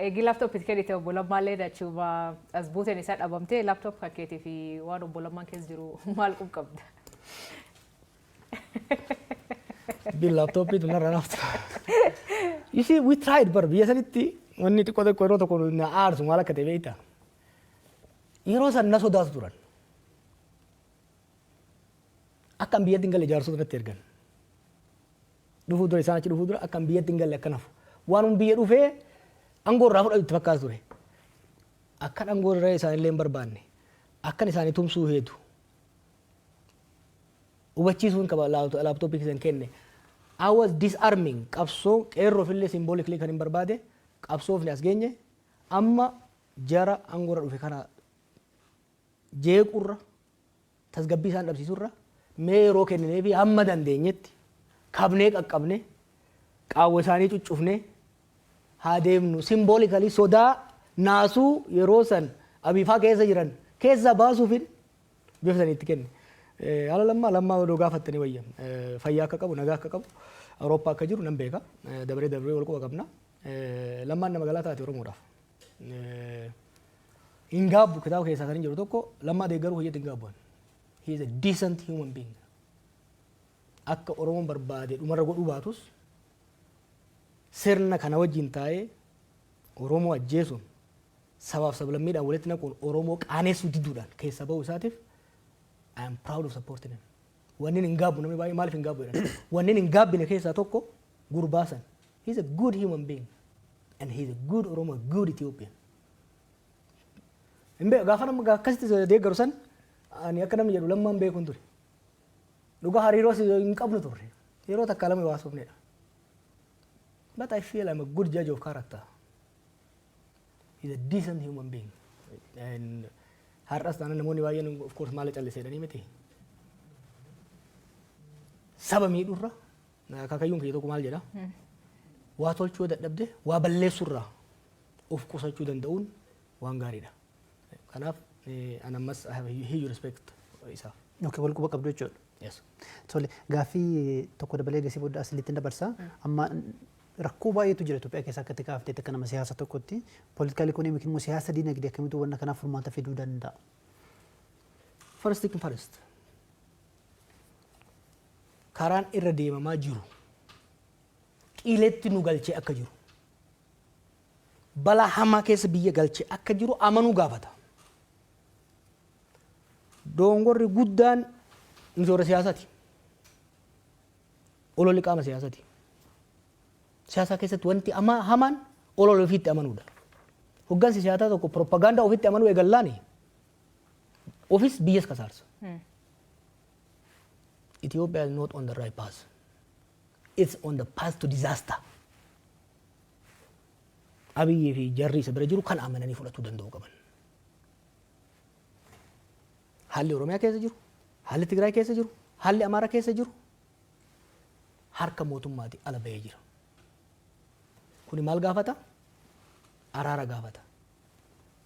Eegi laptop itti kennite, obbo Lammaallee achuma as buuteen isaa dhabamtee, laptop kan keetii fi waan obbo Lammaan keessa jiru maal qub qabda? Dubbiin laaptooppiitu narra naftu. You see, we tried bar biyya sanitti. Wanni xiqqoo xiqqoo yeroo tokko na aarsu maal akka ta'e beektaa? Yeroo san na sodaatu turan. Akka an biyyatti hin galle jaarsota natti ergan. Dhufuu dura, isaan achi dhufuu dura, akka an biyyatti hin galle akka nafu. Waan biyya dhufee aangoo irraa fudhatu itti fakkaatu ture. Akkan aangoo irra isaanillee hin barbaanne. Akkan isaanii tumsuu heetu. Hubachiisuun qaba laaptooppii keessan kenne. I was disarming qabsoo qeerroof illee symbolically kan hin barbaade. Qabsoofni as geenye amma jara aangoorra dhufe kana jeequrra, tasgabbii isaan dhabsiisurra, mee yeroo kenninee fi hamma dandeenyetti kabnee qaqqabne qaawwa isaanii cuccufne haa deemnu, symbolically sodaa naasuu yeroo san abiifaa keessa jiran keessaa baasuufin bifa sanii itti kenne. Haala Lammaa, Lammaa odoo gaafattanii wayya. Fayyaa akka qabu, nagaa akka qabu, Awurooppaa akka jiru nan beeka. Dabaree dabaree wal quba qabna. Lammaan nama galaa taate Oromoodhaaf. Hin gaabbu, kitaaba keessaa kan hin jiru tokko, Lammaa deeggaruu hoyyatti hin gaabbu. He is a decent human being. Akka Oromoon barbaade dhumarra godhuu baatus, sirna kana wajjin taa'ee Oromoo ajjeesuun, sabaaf sablammiidhaan walitti naquun, Oromoo qaaneessuu diduudhaan keessa bahuu isaatiif I am proud of supporting him. Wanni hin gaabbu, namni baay'ee maaliif hin gaabbu jedhan. Wanni hin gaabbine keessaa tokko gurbaa san. He is a good human being and he is a good Oromo, a good Ethiopian. Hin beeku, gaafa nama akkasitti deeggaru san ani akka namni jedhu Lammaan beekuun ture. Dhugaa hariiroo hin qabnu turre. Yeroo takka lama waasofnedha. But I feel I'm a good judge of character. He's a decent human being. And har'as taanaan namoonni baay'een of course maal callisee jedhanii miti. Saba miidhurra akaakayyuun kiyya tokko maal jedha? Waa tolchuu yoo dadhabde waa balleessurraa of qusachuu danda'uun waan gaariidha. Kanaaf an ammas I have a huge respect isaaf. Okay, wal quba qabdu jechuudha. Yes. Tole, gaaffii tokko dabalee gasii booda asilitti dabarsa. Amma rakkoo baay'eetu jira Itoophiyaa keessa akka itti kaafteetti, akka nama siyaasa tokkotti. Political economic immoo siyaasa dinagdee akkamitti wanna kanaaf furmaata fiduu danda'a? First thing first. Karaan irra deemamaa jiru qiletti nu galchee akka jiru, balaa hamaa keessa biyya galchee akka jiru amanuu gaafata. Dongorri guddaan nuti warra siyaasaati. Ololli qaama siyaasaati. Siyaasa keessatti wanti hamaan olola ofiitti amanuudha. Hoggansi siyaasaa tokko propagaandaa ofitti amanuu eegallaani ofis biyyas kasaarsa. Ethiopia is not on the right path. It's on the path to disaster. Abiyyii fi jarri isa bira jiru kan amananii fudhachuu danda'uu qaban. Haalli Oromiyaa keessa jiru, haalli Tigraay keessa jiru, haalli Amaaraa keessa jiru harka mootummaati ala bahee jira. Kuni maal gaafata? Araara gaafata.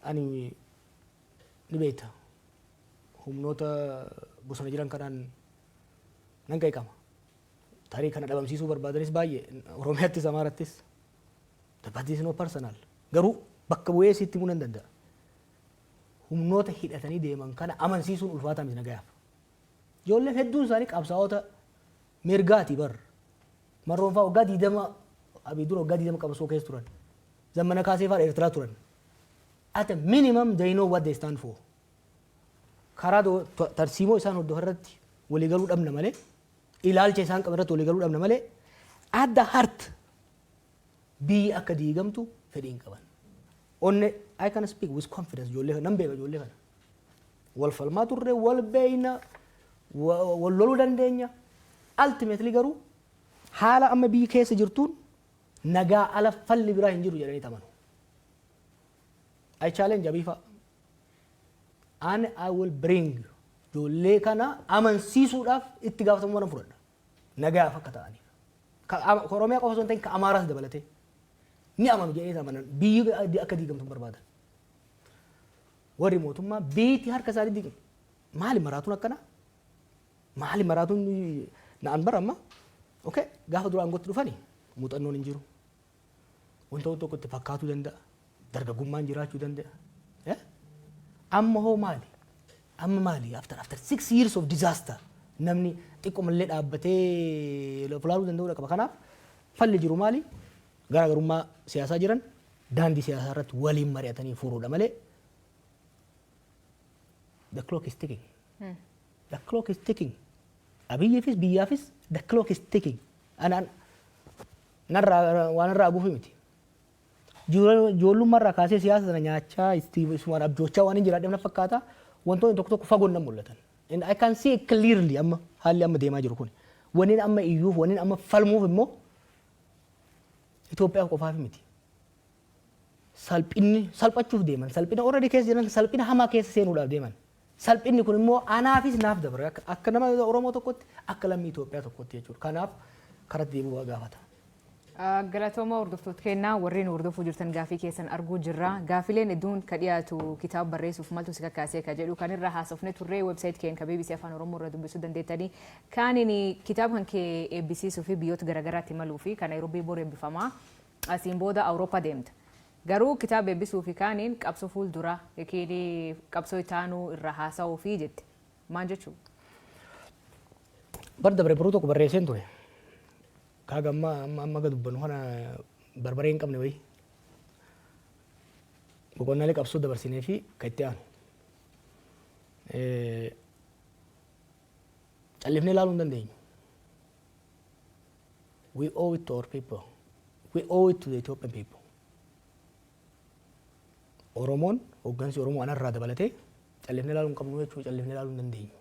Ani ni beekta, humnoota bosona jiran kanaan nan qeeqama. Tarii kana dhabamsiisuu barbaadanis baay'ee Oromiyaattis Amaarattis. But this is not personal. Garuu bakka bu'ee sitti himuu nan danda'a. Humnoota hidhatanii deeman kana amansiisuun ulfaataa miti nagayaaf. Ijoolleen hedduun isaanii qabsaa'ota mirgaati bar. Marroon fa'aa waggaa 20, Abiy dura waggaa 20 qabsoo keessa turan. Zammana Kaasee fa'aa Eertiraa turan. At a minimum they know what they stand for. Karaa tarsiimoo isaan hordofan irratti waliigaluu dhabna malee, ilaalcha isaan qaban irratti waliigaluu dhabna malee, at the heart biyyi akka diigamtu fedhii hin qaban. Onne I can speak with confidence, ijoollee nan beeka, ijoollee kana. Wal falmaa turre, wal beeyna, wal loluu dandeenya. Ultimately garuu haala amma biyyi keessa jirtuun nagaa ala falli biraa hin jiru jedhanii amanu. I challenge Abiy fa'a. And I will bring ijoollee kana amansiisuudhaaf itti gaafatamummaa nan fudhadha. Nagaaf akka ta'aniif. Ka Oromiyaa qofa osoo hin ta'in ka Amaaraas dabalatee. Ni amanu jedhee amanan, biyyi akka diigamtu hin barbaadan. Warri mootummaa biitii harka isaanii maali maraatuun akkana? Maali maraatuun na'an bara amma? Okay, gaafa dura aangootti dhufani muuxannoon hin jiru. Wanta tokko itti fakkaatuu danda'a. Dargaggummaan jiraachuu danda'a. Amma hoo maali? Amma maali? After 6 years of disaster, namni xiqqoomallee dhaabbatee fulaaluu danda'uu qaba. Kanaaf falli jiru maali? Garaagarummaa siyaasaa jiran daandii siyaasaa irratti waliin mari'atanii furuudha malee, the clock is ticking. The clock is ticking. Abiyyiifis biyyaafis the clock is ticking. Anaan narraa waan irraa haguufi miti. Ijoollummaa irraa kaasee siyaasa sana nyaachaa, isumaan abjoochaa waan hin jiraadheef na fakkaata. Wantoonni tokko tokko fagoon nan mul'atan. And I can see clearly amma haalli amma deemaa jiru kun. Wanni amma iyyuuf, wanni amma falmuuf immoo Itoophiyaa qofaaf miti. Salphinni salphachuuf deeman, salphina already keessa jiran, salphina hamaa keessa seenuudhaaf deeman. Salphinni kun immoo anaafis naaf dabra, akka nama Oromoo tokkotti, akka lammii Itoophiyaa tokkotti jechuudha. Kanaaf karatti deebi'uu gaafata. Galatooma, hordoftoota kennaa warreen hordofuu jirtan, gaafii keessan arguu jirra. Gaafileen hedduun ka dhiyaatu kitaaba barreessuuf maaltu si kakaasee ka jedhu kan irra haasofne turre. Website keenya ka BBC Afaan Oromoo irra dubbisuu dandeettanii. Kaaniin kitaaba kan kee eebbisiisuu fi biyyoota garaagaraatti imaluu fi kan Naayiroobii bor eebbifamaa, asiin booda Awurooppaa deemta. Garuu kitaaba eebbisuu fi kaaniin qabsoo fuuldura yookiin qabsoo itaanuu irra haasa'uu fi jette. Maal jechuudha? Bar dabre baruu tokko barreesseen ture. Kaaga amma amma amma dubbannu kana barbaree hin qabne wayii. Boqonnaalee qabsoo dabarsinee fi kan itti aanu. Callifnee ilaaluu hin dandeenyu. We owe it to our people. We owe it to the Ethiopian people. Oromoon, hooggansi Oromoo anarraa dabalatee, callifnee ilaaluu hin qabnu jechuun callifnee ilaaluu hin dandeenyu.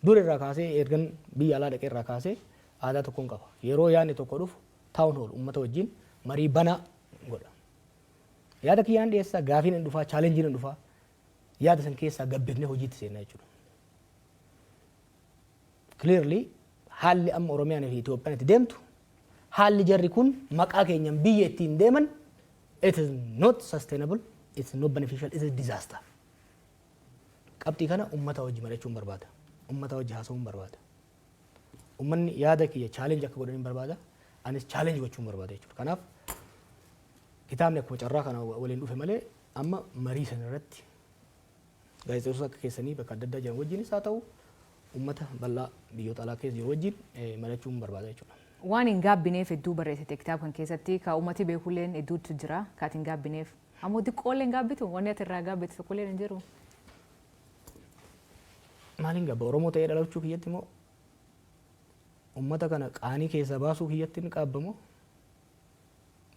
Dur irraa kaasee, ergan biyya alaa dhaqee irraa kaasee, aadaa tokkoon qaba. Yeroo yaadni tokko dhufu town hall, uummata wajjin marii banaa godha. Yaada kiyyaan dhiyeessaa, gaafiin hin dhufaa, challengeiin hin dhufaa. Yaada san keessaa gabbifnee hojiitti seenna jechuudha. Clearly haalli amma Oromiyaan fi Itoophiyaan itti deemtu, haalli jarri kun maqaa keenyan biyya ittiin deeman, it is not sustainable, it's not beneficial, it is disaster. Qabxii kana uummata wajji mari'achuun barbaada. Uummata wajji haasa'uun barbaada. Uummanni yaada kiyya challenge akka godhan barbaada. Anis challenge gochuun barbaada jechuudha. Kanaaf kitaabni akkuma carraa kana waliin dhufe malee, amma marii sana irratti gaazexeessota akka keessanii bakka adda addaa jiran wajjinis haa ta'u, uummata bal'aa biyyoota alaa keessa jiru wajjin mari'achuun barbaada jechuudha. Waan hin gaabbineef hedduu barreessite kitaaba kan keessatti, ka uummati beekulleen hedduutu jira ka ati hin gaabbineef. Ammoo xiqqoollee hin gaabbitu, wanni ati irraa gaabbitu tokkolleen hin jiru. Maaliin gaabba? Oromoo ta'ee dhalachuu kiyyatti immoo, uummata kana qaanii keessaa baasuu kiyyatti hin qaabbamoo?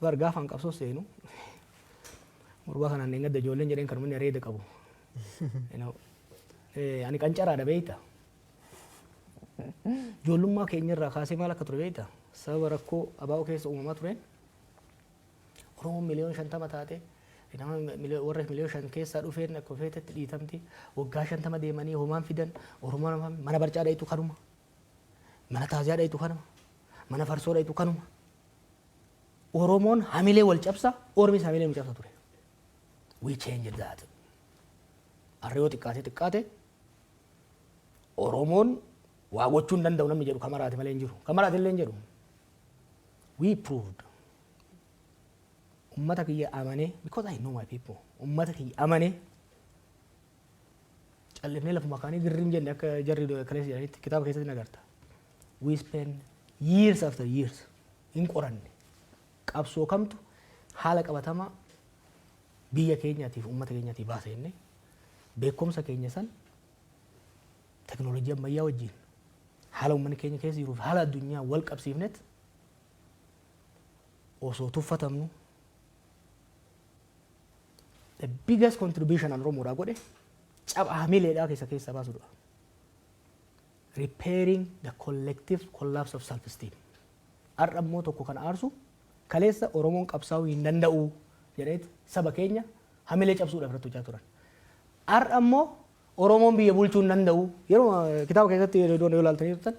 Bar gaafaan qabsoo seenu gurbaa kanaan hin gadda ijoolleen jedheen kan inni areeda qabu. Ani qancaraadha beeyta. Ijoollummaa keenya irraa kaasee maal akka ture beeyta? Sababa rakkoo abaa'oo keessa uumamaa tureen Oromoon miliyoona 50 taate, nama warra miliyoona 5 keessaa dhufeen akka feetetti dhiitamti. Waggaa 50 deemanii homaan fidan. Oromoon mana barcaa dhayitu kanuma. Mana taaziyaa dhayitu kanuma. Mana farsoo dhayitu kanuma. Oromoon hamilee wal cabsa, Ormis hamilee nu cabsa ture. We changed that. Har'a yoo xiqqaate xiqqaate Oromoon waa gochuu hin danda'u namni jedhu kamaraate malee hin jiru. Kamaraate illee hin jedhu. We proved. Ummata kiyya amanee, because I know my people. Ummata kiyya amanee callifnee lafuma kaanii girriin jenne, akka jarri kaleessa jedhanitti kitaaba keessatti nagarta. We spend years after years hin qoranne. Qabsoo kamtu haala qabatamaa biyya keenyaatiif uummata keenyaatiif baasa jennee, beekumsa keenya san teknoolojii ammayyaa wajjin, haala uummanni keenya keessa jiruuf haala addunyaa wal qabsiifnet, osoo tuffatamnu, the biggest contribution an Oromoodhaa godhe caba hamileedhaa keessa keessaa baasudha. Repairing the collective collapse of self-esteem. Har'a immoo tokko kan aarsu, kaleessa Oromoon qabsaa'uu hin danda'u jedheet saba keenya hamilee cabsuudhaaf irratti hojjaa turan. Har'a immoo Oromoon biyya bulchuu hin danda'u. Yeroo kitaaba keessatti yeroo yoo ilaaltanii turtan,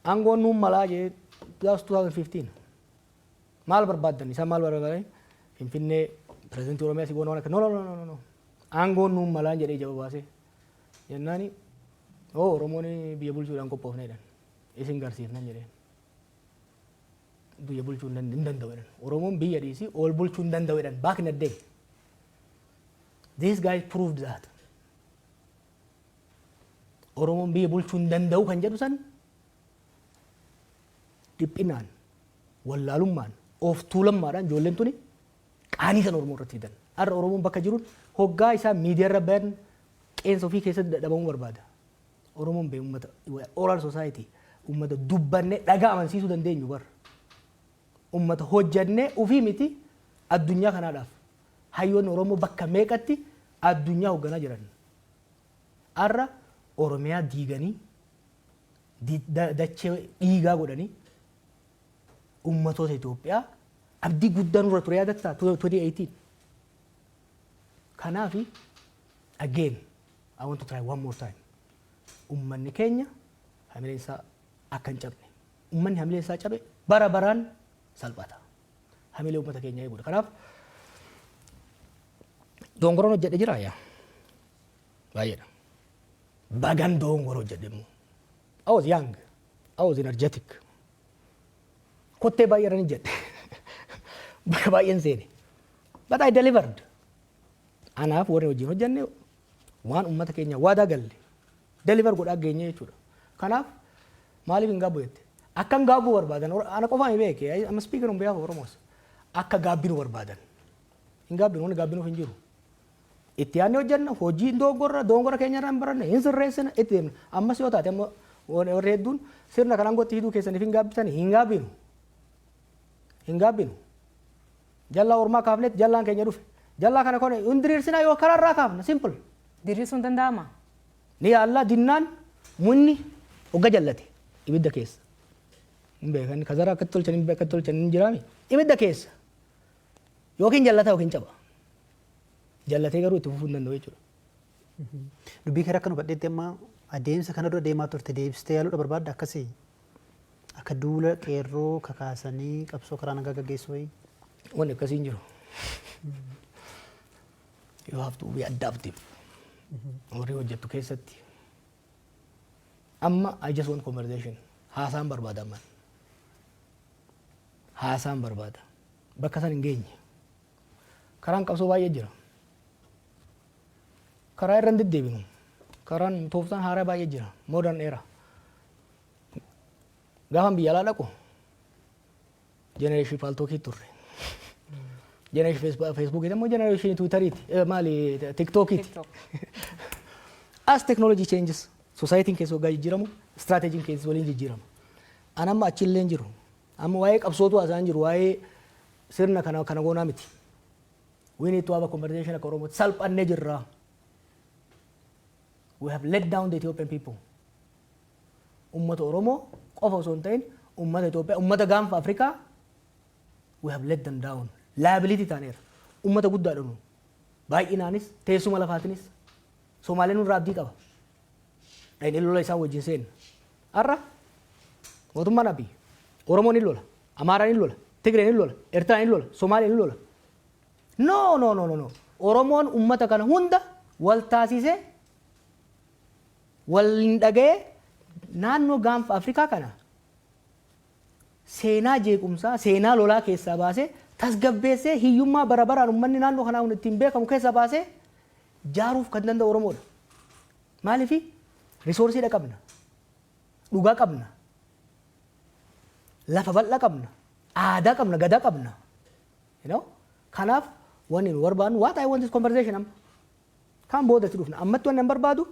aangoon nuun malaa jee, that was 2015. Maal barbaaddan? Isaan maal barbaadan? Finfinnee, pirezidantii Oromiyaa si goona waan akka, no, no, no, no, no. Aangoon nuun malaan jedhee jaba baasee. Jennaani oo Oromoon biyya bulchuudhaan qophoofne jedhan. Isin garsiifnan jedheen. Biyya bulchuu hin danda'u jedhan. Oromoon biyya dhiisii ol bulchuu hin danda'u jedhan back in the day. These guys proved that. Oromoon biyya bulchuu hin danda'u kan jedhu san dhiphinaan, wallaalummaan, of tuulammaadhaan ijoolleen tuni qaanii san Oromoo irratti fidan. Har'a Oromoon bakka jiruun hoggaa isaa miidiyaa irra bayan qeensa ofii keessatti dadhabamuu barbaada. Oromoon bee uummata oral society, uummata dubbannee dhagaa amansiisuu dandeenyu bar. Uummata hojjannee ofii miti, addunyaa kanaadhaaf. Hayyoonni Oromoo bakka meeqatti addunyaa hoogganaa jiran. Har'a Oromiyaa diiganii, dachee dhiigaa godhanii, uummatoota Itoophiyaa abdii guddaa nurra ture yaadattaa 2018. Kanaafi again I want to try one more time. Uummanni keenya hamileen isaa akka hin cabne. Uummanni hamileen isaa cabe bara baraan salphata. Hamilee uummata keenyaa eeguudha. Kanaaf dongoroon hojjedhe jira yaa. Baay'eedha. Bagan dongoro hojjedhe immoo. I was young. I was energetic. Kottee baay'ee irra ni jedhe. Bakka baay'een seene. But I delivered. Anaaf warri wajjin hojjenne waan uummata keenya waadaa galle deliver godhaa geenye jechuudha. Kanaaf maaliif hin gaabbu jette? Akka hin gaabbuu barbaadan ana qofaan beeke. I'm speaking on behalf of Oromos. Akka gaabbinu barbaadan. Hin gaabbinu, wanni gaabbinuuf hin jiru. Itti yaadnee hojjenna, hojii dogongorra dogongora keenya irraa hin baranne, hin sirreessina, itti deemna. Ammas yoo taate amma warri hedduun sirna kanaan gotti hiduu keessaniif hin gaabbisan, hin gaabbinu. Hin gaabbinu. Jallaa ormaa kaafnetti jallaan keenya dhufe. Jallaa kana kone hin diriirsinaa yoo karaarraa kaafna, simple. Diriirsuun danda'ama? Ni yaallaa. Dinnaan munni hogga jallate ibidda keessa. Hin beekan kazara akkatti tolchan, hin akkatti tolchan hin jiraami. Ibidda keessa. Yookiin jallata yookiin caba. Jallatee garuu itti fufuu hin danda'u jechuudha. Dubbii kee akka nu badheetti amma adeemsa kana dura deemaa turte deebistee yaaluudha barbaadda akkasii? Akka duula qeerroo kakaasanii qabsoo karaa nagaa gaggeessuu wayii? Wanni akkasii hin jiru. You have to be adaptive. Warri hojjettu keessatti. Amma I just want conversation. Haasaan barbaada amman. Haasaan barbaada. Bakka san hin geenye. Karaan qabsoo baay'ee jira. Karaa irra hin deddeebinu. Karaan tooftaan haaraa baay'ee jira. Modern era. Gaafan biyya alaa dhaqu generation Paltalkii turre. Generation Facebookii immoo generation Twitteriiti. Maali, TikTokiiti. TikTok. As technology changes, societyin keessa waggaa jijjiiramu, strategyin keessa waliin jijjiirama. An amma achillee hin jiru. Amma waa'ee qabsootu haasa'an jiru, waa'ee sirna kana kana goonaa miti. We need to have a conversation akka Oromootti. Salphannee jirra. We have let down the Ethiopian people. Ummata Oromoo qofa osoo hin ta'in ummata Itoophiyaa, ummata gaanfa Afrikaa we have let them down. Liability taaneera. Ummata guddaadha nu. Baay'inaanis teessuma lafaatinis Somaaleen nurraa abdii qaba. Dhaqnee lola isaan wajjin seenna. Har'a mootummaan Abiy Oromoon ni lola, Amaaraan ni lola, Tigreen ni lola, Eertiraan ni lola, Somaaleen ni lola. No, no, no, no, no. Oromoon ummata kana hunda wal taasisee, waliin dhaga'ee, naannoo gaanfa Afrikaa kana seenaa jeequmsaa, seenaa lolaa keessaa baasee, tasgabbeessee, hiyyummaa bara baraan uummanni naannoo kanaa kun ittiin beekamu keessaa baasee jaaruuf kan danda'u Oromoodha. Maaliifi resourceiidha qabna, dhugaa qabna, lafa bal'aa qabna, aadaa qabna, gadaa qabna. You know? Kanaaf wanni nu barbaadnu, what I want is conversation amma. Kan boodatti dhufna. Ammatti wanni an barbaadu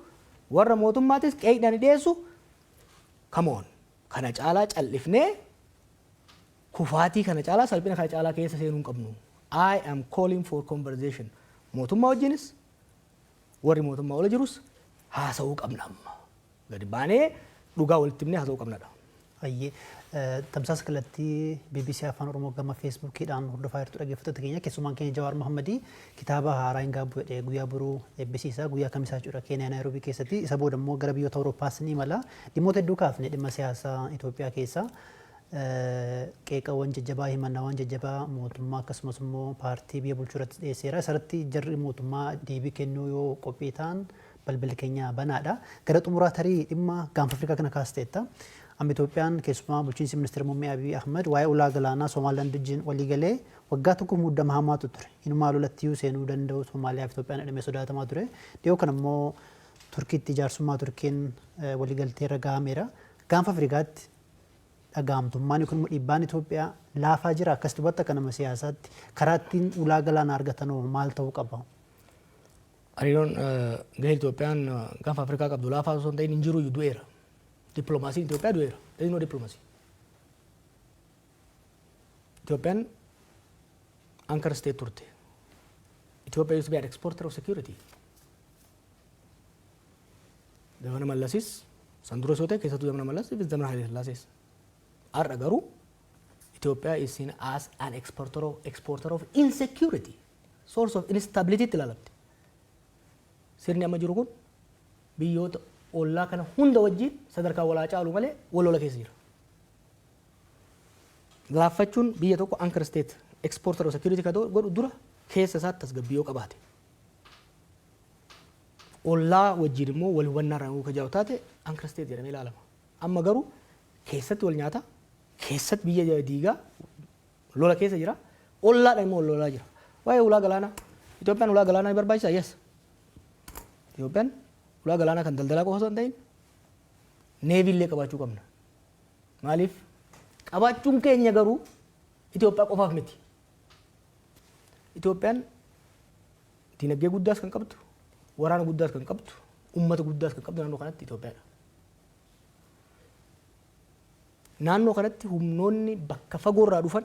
warra mootummaatis qeeqdhaan dhiyeessu, come on, kana caalaa callifnee kufaatii kana caalaa, salphina kana caalaa keessa seenuu hin qabnu. I am calling for conversation. Mootummaa wajjinis warri mootummaa ola jirus haasa'uu qabna amma. Gadi baanee dhugaa walitti himnee haasa'uu qabnadha. Ayyee, tamsaasa kallattii BBC Afaan Oromoo gama Facebookiidhaan hordofaa jirtu, dhaggeeffattoota keenya. Keessumaan keenya Jawaar Mohammadii kitaaba haaraa hin gaabbu jedhee guyyaa boruu eebbisiisa, guyyaa kamisaa jechuudha, Keeniyaa Naayiroobii keessatti. Isa booda immoo gara biyyoota Awurooppaas ni imala. Dhimmoota hedduu kaafne, dhimma siyaasaa Itoophiyaa keessaa. Qeeqawwan jajjabaa, himannaawwan jajjabaa mootummaa akkasumas immoo paartii biyya bulchuu irratti dhiyeesseera. Isarratti jarri mootummaa deebii kennuu yoo qophii ta'an balballi keenya banaadha. Gara xumuraa tarii dhimma Gaanfa Afrikaa kana kaasteetta. Amma Itoophiyaan, keessumaa bulchiinsi ministeera muummee Abiy Ahmed, waa'ee ulaa galaanaa Somaalilaand wajjin walii galee waggaa tokko muddama hamaatu ture. Inumaa lolatti seenuu danda'u Somaaliyaa fi Itoophiyaan jedhamee sodaatamaa ture. Dhiyoo kana immoo Turkiitti jaarsummaa Turkiin waliigaltee irra gahameera. Gaanfa Afrikaatti dhagahamtummaan yookiin immoo dhiibbaan Itoophiyaa laafaa jira. Akkas dubbatti akka nama siyaasaatti karaa ittiin ulaa galaanaa argatan maal ta'uu qaba? Hariiroon gahee Itoophiyaan Gaanfa Afrikaa qabdu laafaa osoo hin ta'in hin jiru, du'eera. Dippiloomaasiin Itoophiyaa du'eera. There is no diplomacy. Itoophiyaan anchor state turte. Ethiopia used to be an exporter of security. Zamana Mallasis san dura yoo ta'e, keessattuu zamana Mallas fi zamana Haile Sillaasees. Har'a garuu Ethiopia is seen as an exporter of insecurity, source of instability itti ilaalamti. Sirni amma jiru kun biyyoota ollaa kana hunda wajjin sadarkaa walaa caalu malee wal lola keessa jira. Laaffachuun biyya tokko anchor state exporter of security kan godhu dura keessa isaatti tasgabbii yoo qabaate. Ollaa wajjin immoo wal hubannaa irraa kan jiraatu taate anchor state jedhamee ilaalama. Amma garuu keessatti wal nyaata, keessatti biyya diigaa, lola keessa jira, ollaadhaan immoo wal lolaa jira. Waa'ee ulaa galaanaa, Itoophiyaan ulaa galaanaa ni barbaachisaa? Yes. Itoophiyaan ulaa galaanaa kan daldalaa qofa osoo hin ta'in navy illee qabaachuu qabna. Maaliif? Qabaachuun keenya garuu Itoophiyaa qofaaf miti. Itoophiyaan dinagdee guddaas kan qabdu, waraana guddaas kan qabdu, uummata guddaas kan qabdu naannoo kanatti Itoophiyaadha. Naannoo kanatti humnoonni bakka fagoorraa dhufan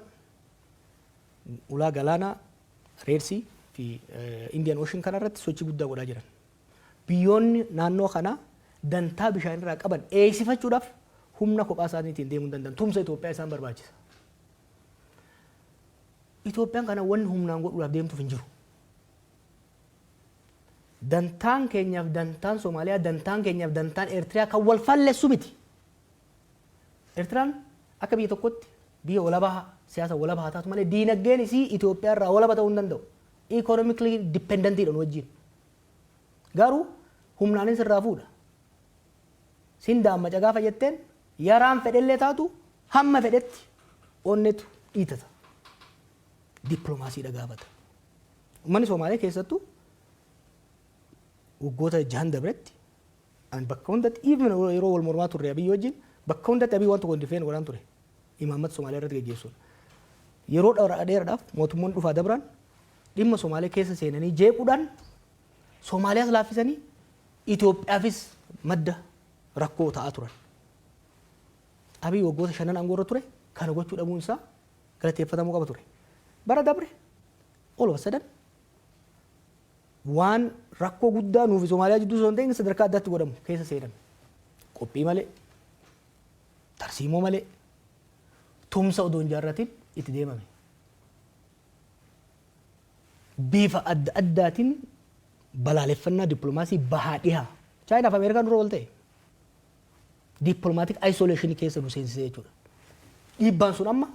ulaa galaanaa Red Sea fi Indian Ocean kanarratti sochii guddaa godhaa jiran. Biyyoonni naannoo kanaa dantaa bishaanirraa qaban eegsifachuudhaaf humna kophaa isaaniitiin deemuu hin danda'an. Tumsa Itoophiyaa isaan barbaachisa. Itoophiyaan kana wanni humnaan godhuudhaaf deemtuuf hin jiru. Dantaan keenyaaf dantaan Somaaliyaa, dantaan keenyaaf dantaan Eertiriyaa kan wal fallessu miti. Eertiraan akka biyya tokkotti biyya walabaa, siyaasa walabaa haa taatu malee, diinagdeen isii Itoophiyaa irraa walaba ta'uu hin danda'u. Economically dependentiidha nu wajjin. Garuu humnaanis irraa fuudha. Sin daammaca gaafa jetteen yaraan fedhellee taatu hamma fedhetti onnetu dhiitata. Dippiloomaasiidha gaafata. Uummanni Somaalee keessattuu waggoota 6n dabretti ani bakka hundatti, even yeroo wal mormaa turre Abiyyi wajjin, bakka hundatti Abiyyi waan tokko defend godhaan ture. Imaammata Somaalee irratti geggeessuun. Yeroo dheeraadhaaf mootummoonni dhufaa dabran dhimma Somaalee keessa seenanii jeequudhaan Somaaliyaas laaffisanii Itoophiyaafis madda rakkoo ta'aa turan. Abiyyi waggoota 5n aangoo irra ture kana gochuu dhabuun isaa galateeffatamuu qaba ture. Bara dabre all of a sudden waan rakkoo guddaa nuufi Somaaliyaa jidduu osoo hin ta'in sadarkaa addaatti godhamu keessa seename. Qophii malee, tarsiimoo malee, tumsa odoo hin jaarratin itti deemame. Bifa adda addaatiin balaaleffannaa dippiloomaasii bahaa dhihaa. Chaayinaa fi Ameerikaan dura wal ta'e. Diplomatic isolationii keessa nu seensisee jechuudha. Dhiibbaan sun amma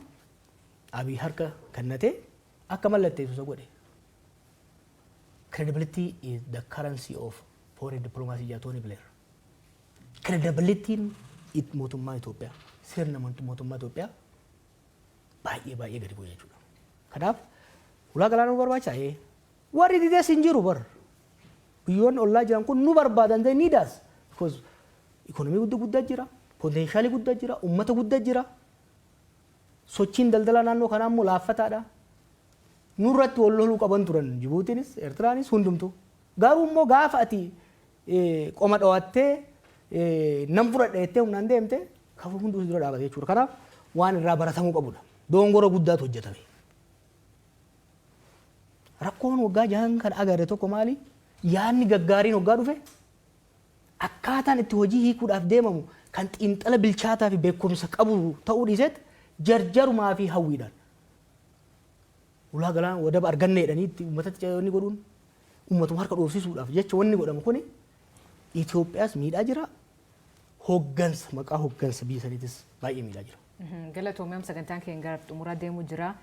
Abiy harka kennatee akka mallatteessu isa godhe. "Credibility is the currency of foreign diplomacy" jedha Tony Blair. Credibilityin mootummaa Itoophiyaa, sirna mootummaa Itoophiyaa baay'ee baay'ee gadi bu'e jechuudha. Kanaaf ulaa galaanaa nu barbaachisaa? Ee. Warri didees hin jiru bar. Biyyoonni ollaa jiran kun nu barbaadan, they need us. Because ikonomii guddaa guddaa jira, potentialii guddaa jira, uummata guddaa jira. Sochiin daldalaa naannoo kanaa immoo laaffataadha. Nurratti wal loluu qaban turan Jibuutiinis, Eertiraanis, hundumtuu. Garuu immoo gaafa ati qoma dhawattee nan fudhadha jettee humnaan deemte kafa hunduu si dura dhaabate jechuudha. Kanaaf waan irraa baratamuu qabudha. Dongora guddaatu hojjetame. Rakkoon waggaa 6n kan agarre tokko maali? Yaadni gaggaariin waggaa dhufe akkaataan itti hojii hiikuudhaaf deemamu kan xiinxala bilchaataa fi beekumsa qabu ta'uu dhiiseet jarjarumaa fi hawwiidhaan. Ulaa galaana wadaba arganne jedhanii itti uummatatti wanni godhuun uummatuma harka dhoofsisuudhaaf jecha wanni godhamu kuni Itoophiyaas miidhaa jira. Hoggansa, maqaa hoggansa biyya saniitis baay'ee miidhaa jira. Galatoomii, sagantaan keenya gara xumuraa deemuu jira.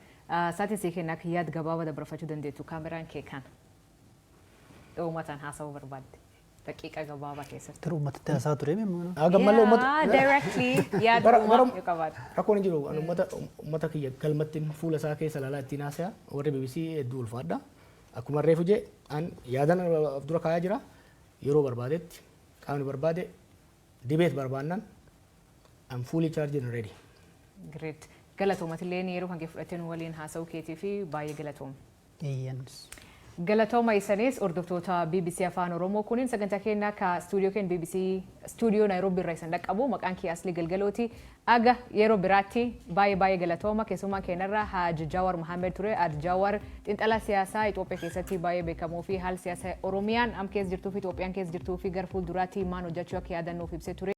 Saatiin sii kennaa akka yaada gabaabaa dabarfachuu dandeettu, kaameraan kee kana. Uummataan haasa'uu barbaadde. Daqiiqa gabaabaa keessatti. Garuu uummatatti haasaa ture mee? Gammallee uummata. Directly yaada uumaa yoo qabaate. Rakkoon hin jiru. Ani uummata kiyya galmatti fuula isaa keessa ilaalaa ittiin haasaya. Warri BBC hedduu ulfaadha. Akkuma reefu jee, an yaadan of dura kaayaa jira. Yeroo barbaadetti qaamni barbaade debate barbaannan, I'm fully charged and ready. Great. Galatoomatillee yeroo kan kee fudhattee nu waliin haasa'uu keetii fi baay'ee galatooma. Eeyyanis. Galatooma isanis, hordoftoota BBC Afaan Oromoo. Kunin sagantaa keenya ka stuudiyoo keenya BBC stuudiyoo Naayiroobii irraa isin dhaqqabu. Maqaan kiyya Aslii Galgalooti. Aga yeroo biraatti baay'ee baay'ee galatooma. Keessumaa keenyarra Haji Jawar Mohammed ture. Haji Jawar xiinxalaa siyaasaa Itoophiyaa keessatti baay'ee beekamoo fi haala siyaasaa Oromiyaan am keessa jirtuu fi Itoophiyaan keessa jirtuu fi gara fuulduraatti maal hojjechuu akka yaadannuuf ibsee ture.